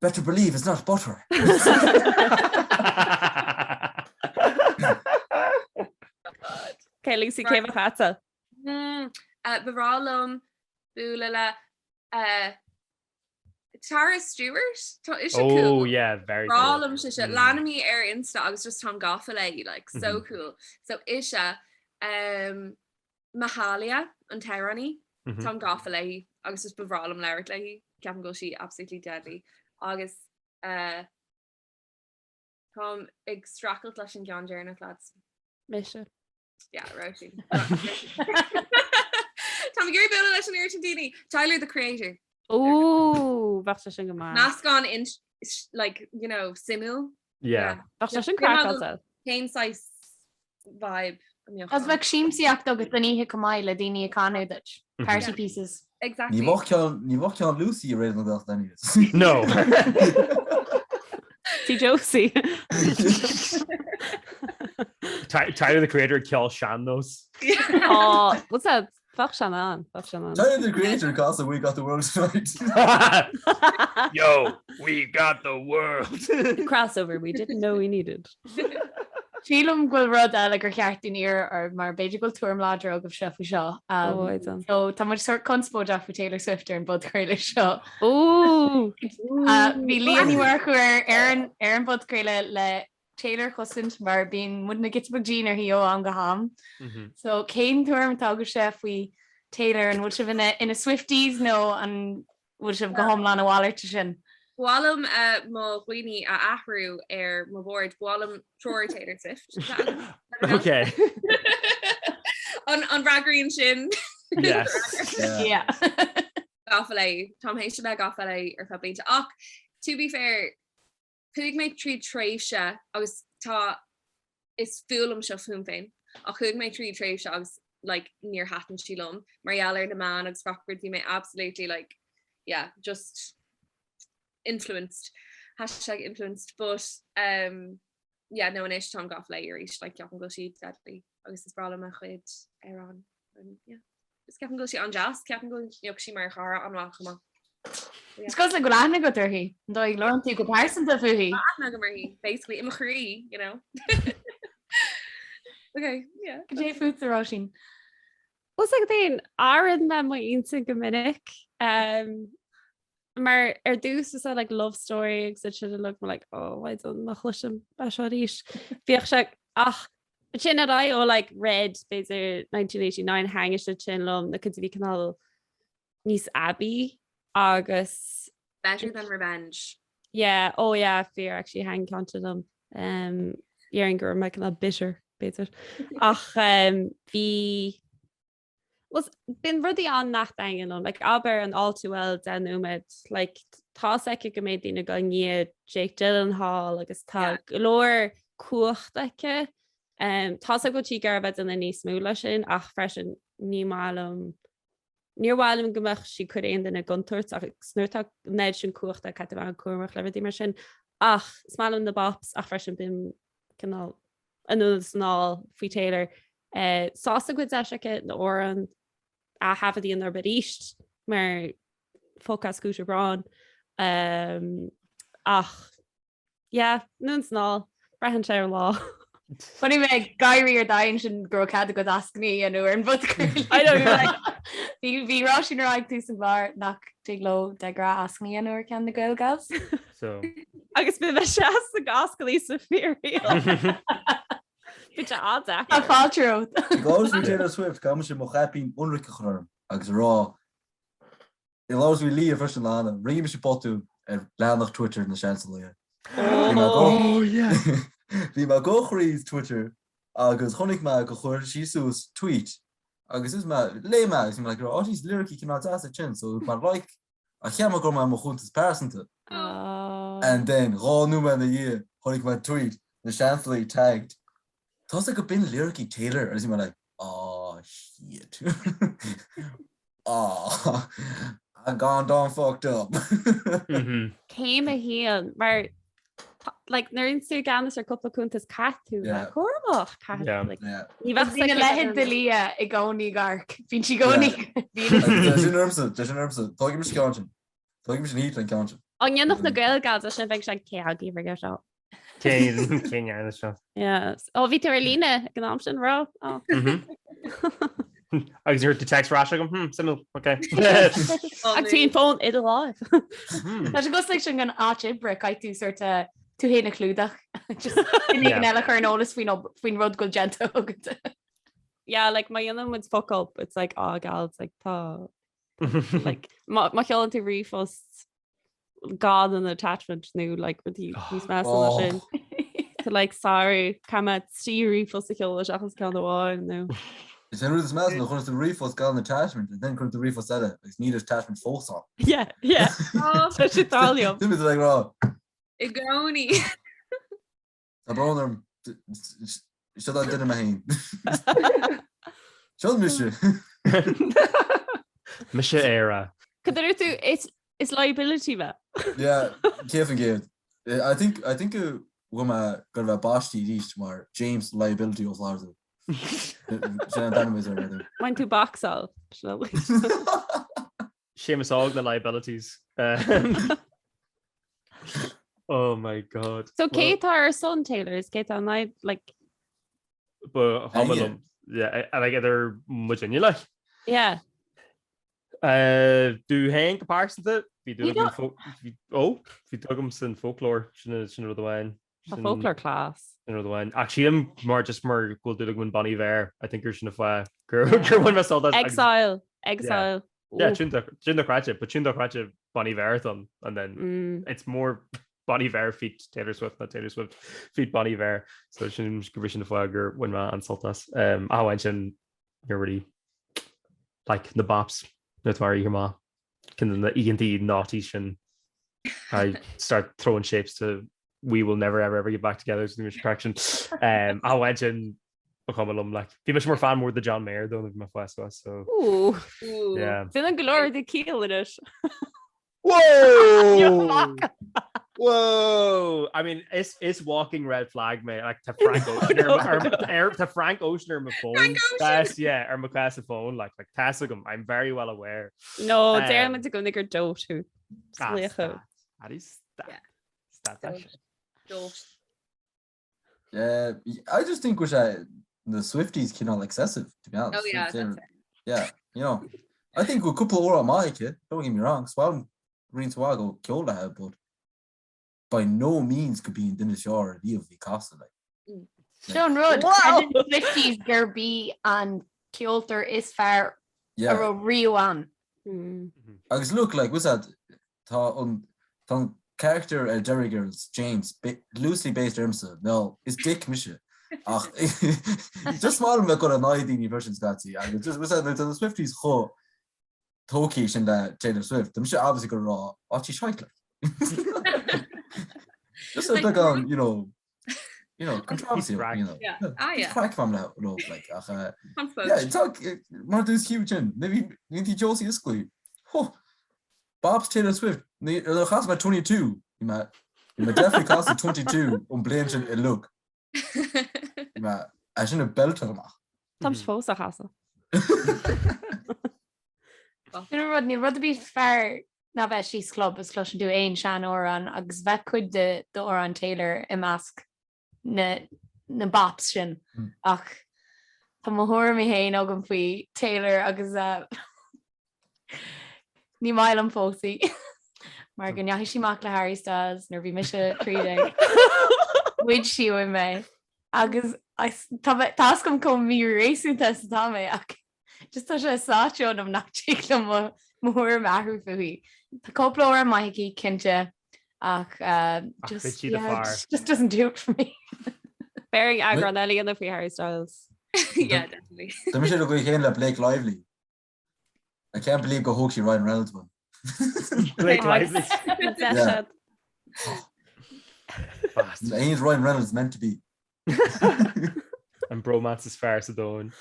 better believe it's not butter. Ok, Lucy, cé bheadh agatsa? Ba bhreá liom bualadh le Tara Stewart? Tá ise cool. Oh yeah, very cool. Breá cool. liom sise. Leanaim í ar Insta agus just táim gafa léi, like, so cool. So ise, um, Mahalia, an t-amhránaí, táim gafa léi agus just ba bhreá liom labhairt léi. Ceapaim go bhfuil sí absolutely deadly. Agus uh, táim ag streachailt leis an gceann deireanach, lads. Mise. Yeah, Róisín. Táim ag iarraidh bualadh leis an oiread sin daoine. Tyler the Creator. Ooh, bheadh sé sin go maith. Meascán in like, you know, suimiúil. Yeah. Bheadh sé sin craiceáilte. Cén saghas vibe a mbeadh Agus bheadh siamsaíocht agat don oíche chomh maith le daoine ag canadh duit. Party pieces. Exactly. Ní bheadh ceann ní bheadh ceann Lucy i Raidió na Gaeltachta anyways. No. Tí Josie. Tyler the Creator ag ceol sean-nós. Oh, what's that? Bheadh sé an, bheadh sé an. Tyler the Creator casadh We Got the World Tonight. Yo, we got the world. Crossover we didn't know we needed. Sílim go bhfuil rud eile gur cheart dúinn iarraidh oraibh mar b'fhéidir go bhfuil tuairim láidir agaibhse faoi seo. Oh, I don't. So tá muid sort conspóideach faoi Taylor Swift ar an bpodchraoladh seo. Ooh! Bhí Liadh Ní Mhurchú ar ar an ar an bpodchraoladh le Taylor a chosaint mar bíonn muidne giota beag dian uirthi ó am go ham. So cén tuairim atá agaibhse faoi Taylor? An bhfuil sibh ina ina Swifties nó an bhfuil sibh go hiomlán a mhalairt de sin? Ba mhaith liom mo dhaoine a athrú ar mo bhord. Ba mhaith liom triúr Taylor Swift. Ok. An an bhfreagraíonn sin? Yes. Yeah. Gafa léi. Táim théis a bheith gafa léi ar feadh blianta. Ach to be fair, chuaigh mé tríd tréimhse agus tá is fuath liom seo fúm féin ach chuaigh mé tríd tréimhse agus like níor thaitin sí liom mar gheall ar na meáin agus gach rud bhí mé absolutely like yeah just influenced hashtag influenced but um yeah no anois táim gafa léi arís like ceapaim go bhfuil sí deadly agus is breá liom a chuid amhrán and yeah Is ceapaim go bhfuil sí an-deas, ceapaim go mbeadh sí mar chara an-mhaith chomh maith. Is cosúil go bhfuil aithne agat uirthi, an dóigh a labhrann tú go pearsanta fúithi. Tá aithne agam uirthi, basically, i mo chroí, you know. Okay, yeah. Cad é fútsa, Róisín? Bhfuil a fhios agat féin, athraíonn mé m'intinn go minic. Um, mar ar dtús is like love story agus iad sin uilig like oh I don't má chloisim é seo arís. Bhíodh sé ach sin ar aghaidh ó like Red b'fhéidir 1989 thaitnigh sé sin liom na cuid a bhí cineál níos aibí agus Better than revenge. Yeah, oh yeah, fíor actually thaitnigh ceann sin liom. Um, Déarfainn go raibh mé cineál bitter. b'fhéidir. Ach bhí Well, bíonn rudaí ann nach dtaitníonn liom, like, abair an All Too Well 10 nóiméad, like, tá's aici go mbeidh daoine ag dul i ndiaidh Jake Gyllenhaal agus tá Yeah. go leor cumhacht aici. Um, tá's agam go bhfuil sí ag iarraidh bheith duine níos mó leis sin ach freisin ní maith liom níor mhaith liom go mbeadh sí ag cur aon duine i gcontúirt agus nuair atá an oiread sin cumhachta caithfidh tú bheith an-cúramach le rudaí mar sin. Ach is maith liom na bops ach freisin bím cineál anonn is anall faoi Taylor. Sásta go bhfuil deis aici na hamhráin a thaifeadadh a dhéanamh arís mar fuck Scooter Braun. Ach yeah, anonn is anall, braitheann sé ar an lá. Funny mé ag gáirí ar d'aghaidh sin go raibh cead agat eascainí a dhéanamh ar an bpodchraoladh. I know, you're like- Bhí bhí Róisín ar aghaidh tús an chláir nach dtig leo de ghnáth eascainí a dhéanamh ar ceann na Gael Gals. So. Agus bhí mé seasta ag ascainí sa fíorshaol. Bhí sé an-deacair. Tá fáilte romhat. Ag labhairt faoi Taylor Swift, caithfidh mise mo chaipín ionraic a chur orm agus a rá, ag labhairt faoi Lia freisin cheana, rinne mise botún ar leathanach Twitter na Seansalaithe. Bhí mé go Oh yeah! Bhí mé ag dul thríd Twitter agus chonaic mé go chuir sí suas tweet agus is mé, léigh mé agus bhí mé like, oh jeez, liricí cineál deas ansin, so mé like Ach cheap mé go raibh mé ar mo chuntas pearsanta. And then, 2 nóiméad ina dhiaidh, chonaic mé tweet, na Seansalaithe tagged. Tá's agam go b'in liricí Taylor agus bhí mé like, aw shit. Aw, I gone done fucked up. Céim a haon, mar like, nuair a bhíonn tú i gceannas ar cúpla cuntas caithfidh tú bheith cúramach. Yeah. Like, ní bheadh Bíonn a leithéid de Lia i gcónaí ag amharc. Bíonn sí i gcónaí. Tá sin ormsa, tá sin ormsa. Tógfaidh mise ceann sin. Tógfaidh mise an heat an ceann sin. An ndéanfadh na Gael Gals é sin bheadh sé cé agaibh ag seo. Cén cén dhearna seo? Yes. Ó bhí tú ar líne ag an am sin raibh? Ó. Agus nuair tú text ar ais agam, hmm, suimiúil, ok. Agus bhí an fón i do láimh. Tá sé cosúil leis sin gan áit oibre, caithfidh tú sort of tú féin a chlúdach. Just duine éigin eile a chur ar an eolas faoin ob- faoin rud go bhfuil déanta agat. Yeah, like má dhéanann muid fuck up, it's like, oh gals, like tá like má má sheolann tú ríomhphost gan an attachment nó like rudaí níos measa ná sin. So like sorry, caithfidh mé 3 ríomhphost a sheoladh seachas ceann amháin nó. Is é an rud is measa nuair a chuireann tú ríomhphost gan attachment and then cuireann tú ríomhphost eile agus níl attachment fós ann. Yeah, yeah. Tá sé tarlaithe liom. Tá mé ag rá. I gcónaí. Tá brón orm. Seo an duine mé féin. Seo mise. Mise Éire. Cad a dúirt tú? Is is liability mé. Yeah, 100%. I think I think go bhfuil mé ag goil a bheith baiste arís mar James Liability Ó Flatharta. Sin an t-ainm is ar I think. Bhain tú boxáil. Séamus Óg na liabilities. Oh my god. So cé tá ar son Taylor is cé tá in aghaidh like Ba chuma liom. Yeah, like idir muidinne like. Yeah. Uh, domh féin go pearsanta, bhí dúil agam fo- bhí- ó, bhí dúil agam san Folklore sin sin rud amháin. Tá Folklore class. Sin rud amháin. Ach sílim mar just mar go bhfuil dúil agam in Bon Iver, I think gur sin an fáth gur gur bhain mé sult as agus- Exile, Exile. Yeah, tune dochreidte, but tune dochreidte Bon Iver dom and then mm. it's more Bon Iver feat Taylor Swift ná Taylor Swift feat Bon Iver so sin go sin an fáth gur bhain mé an-sult as. Um, amháin sin you're really like na bops na toirí maith cinn na oícheantaí naughty sin I start throwing shapes to we will never ever ever get back together so much correction. Um, amháin sin Ba chuma liom like. Bhí mise mar fan mór de John Mayer though nuair a bhí mé ag fás suas so Ooh. yeah. Déanann go leor de ciall anois. Whoa! Whoa! I mean is is walking red flag mé like tá Frank Ocean ar ar ar tá Frank Ocean ar mo phone. Frank Ocean! That's yeah ar mo class phone like like tá a fhios agam I'm very well aware. No, Um, deirim i gcónaí gur dote thú. Ah, Laoch thú. stad. That is stad. Yeah. Stad that shit. Dote. Uh, I just think go bhfuil sé na Swifties cineál excessive, to be honest. Oh yeah, that's fair. Yeah, you know. I think go bhfuil cúpla amhrán maith aici, don't get me wrong, is maith liom roinnt mhaith den cheol léi, but by no means gurb í an duine is fearr ariamh a bhí casta, like. Mm. Seo an rud, Wow! creideann Swifties gurb í an ceoltóir is fearr a Yeah. raibh riamh ann. Mm. Agus look, like, what's that? Tá an tá an character ar Derry Girls, James, loosely based ormsa, nó is dick mise. Ach just maith liom bheith ag cur in aghaidh daoine freisin scaití agus just was nuair atá na Swifties chomh tógtha sin le Taylor Swift, tá mise obviously ag rá, "Á, tá sí shite like. Just a beagán, you know, you know, controversy, you know. Yeah. Ah, yeah. Craic fam le leo, like, ach, uh, yeah, tá, mar dús Hugh sin, maybe, ní tí Josie Isclí. Huh. Bops Taylor Swift, ní, ar chas mé 22, bhí mé, bhí mé definitely casadh 22 an bliain sin uilig. Bhí mé, é sin ag belteáil amach. Táim fós á chasadh. Sin an rud, níl rud ar bith fearr ná bheith istigh sa chlub is cloiseann tú aon sean-amhrán agus bheith cuid de d'amhrán Taylor i measc na na bops sin ach tá mo thuairimí féin agam faoi Taylor agus ní maith liom fós í mar go ndeachaigh sí amach le Harry Styles nuair bhí mise 13. Ghoid sí uaim mé agus tá fhios agam chomh míréasúnta is atá mé ach Just tá sé sáite ionam nach dtig liom mo mo thuairim a athrú fúithi. Tá cúpla amhrán maith aici, cinnte, ach Ach just, thit sí do yeah, fear. just, just doesn't do it for me. B'fhéidir eagrán eile a dhéanamh faoi Harry Styles. Yeah, definitely. Tá mise ar an gcaoi chéanna le Blake Lively. I can't believe go thóg sí Ryan Reynolds uaim. Blake Lively. Yeah. Bastard. Ain't Ryan Reynolds meant to be. An bromance is fearr sa domhan.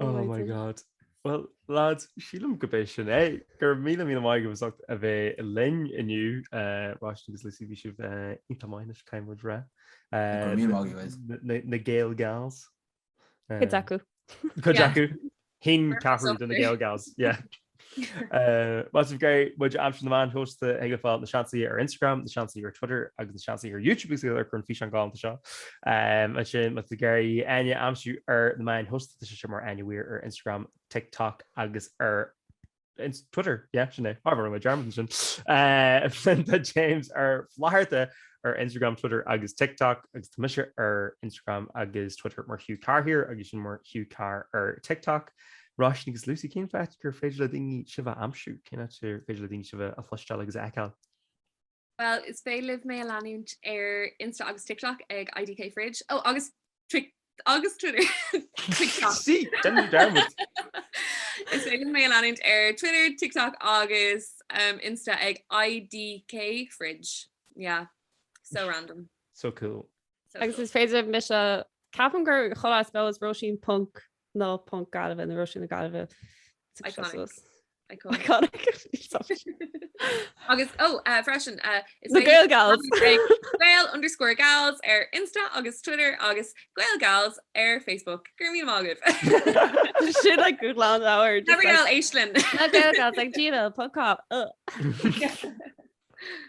Oh my god. Well, lads, sílim gurb é sin é. Go raibh míle míle maith agaibh as ucht a bheith linn inniu. Uh, Róisín agus Lucy bhí sibh uh, iontach maith anois caithfidh muid rá. Go raibh míle maith agaibh, guys. Na, na, na Gael Gals. Cuid acu. Cuid acu. Haon ceathrú de na Gael Gals. Yeah. Má tá sibh ag iarraidh muid a aimsiú ar na meáin shóisialta thig libh fáil na Seansálaithe ar Instagram, na Seansálaithe ar Twitter agus na Seansálaithe ar YouTube agus ar an físeán galánta seo. Ansin má tá sibh ag iarraidh Áine a aimsiú ar na meáin shóisialta tá sise mar Áine Weir ar Instagram, TikTok agus ar Twitter, yeah, sin é. Ar rinne mé dearmad ansin. Tá James ar Flatharta ar Instagram, Twitter agus TikTok agus tá mise ar Instagram agus Twitter mar Hugh Carr here agus sin mar Hugh Carr ar TikTok. Róisín agus Lucy, cén fáth gur féidir le daoine sibh a aimsiú? Cén áit ar féidir le daoine sibh a chloisteáil agus a fheiceáil? Well, is féidir libh mé a leanúint ar Insta agus TikTok ag IDK Fridge. Oh, agus agus Twitter. TikTok. Sí, déan dearmad. Is féidir libh mé a leanúint ar Twitter, TikTok agus um, Insta ag IDK Fridge. Yeah. So random. So cool. So Agus cool. is féidir mise ceapaim gur chuile áit beo is Róisín ponc nó ponc Gaillimhe nó Róisín na Gaillimhe. Iconic. Iconic. Agus oh, uh, freisin uh, is Na féidir Gael Gals. Gael underscore gals ar Insta agus Twitter agus Gael Gals ar Facebook. Go raibh míle maith agaibh. Sin like glan leabhar. Never Gal éist linn. Na Gael Gals ag gmail.com.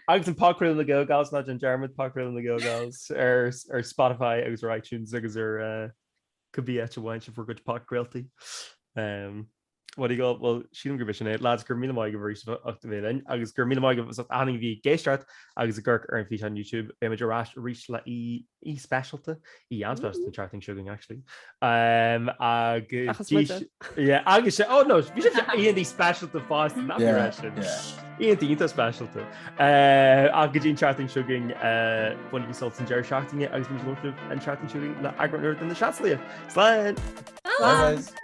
Agus an podchraoladh na Gael Gals ná déan dearmad podchraoladh na Gael Gals ar ar Spotify agus ar iTunes agus ar uh, cibé áit a bhfaigheann sibh bhur gcuid podchraoltaí. Um, What do you go? Well, sílim gurb é sin é. Lads, go raibh míle maith agaibh arís as ucht a bheith linn agus go raibh míle maith agaibh as ucht achan duine a bhí ag éisteacht agus ag amharc ar an físeán YouTube. Beidh muid ar ais arís le aoi speisialta, aoi an-speisialta an tseachtain seo chugainn actually. Um, agus Agus muide. Yeah, agus sé, oh no, bhí sé aoi speisialta fosta, nach Yeah, raibh sin. yeah. Iontach iontach speisialta. Uh, ach go dtí an tseachtain seo chugainn, uh, bainigí sult as an deireadh seachtaine agus beidh muid libh an tseachtain seo chugainn le eagrán úr de na Seansálaithe. Slán! Bye guys.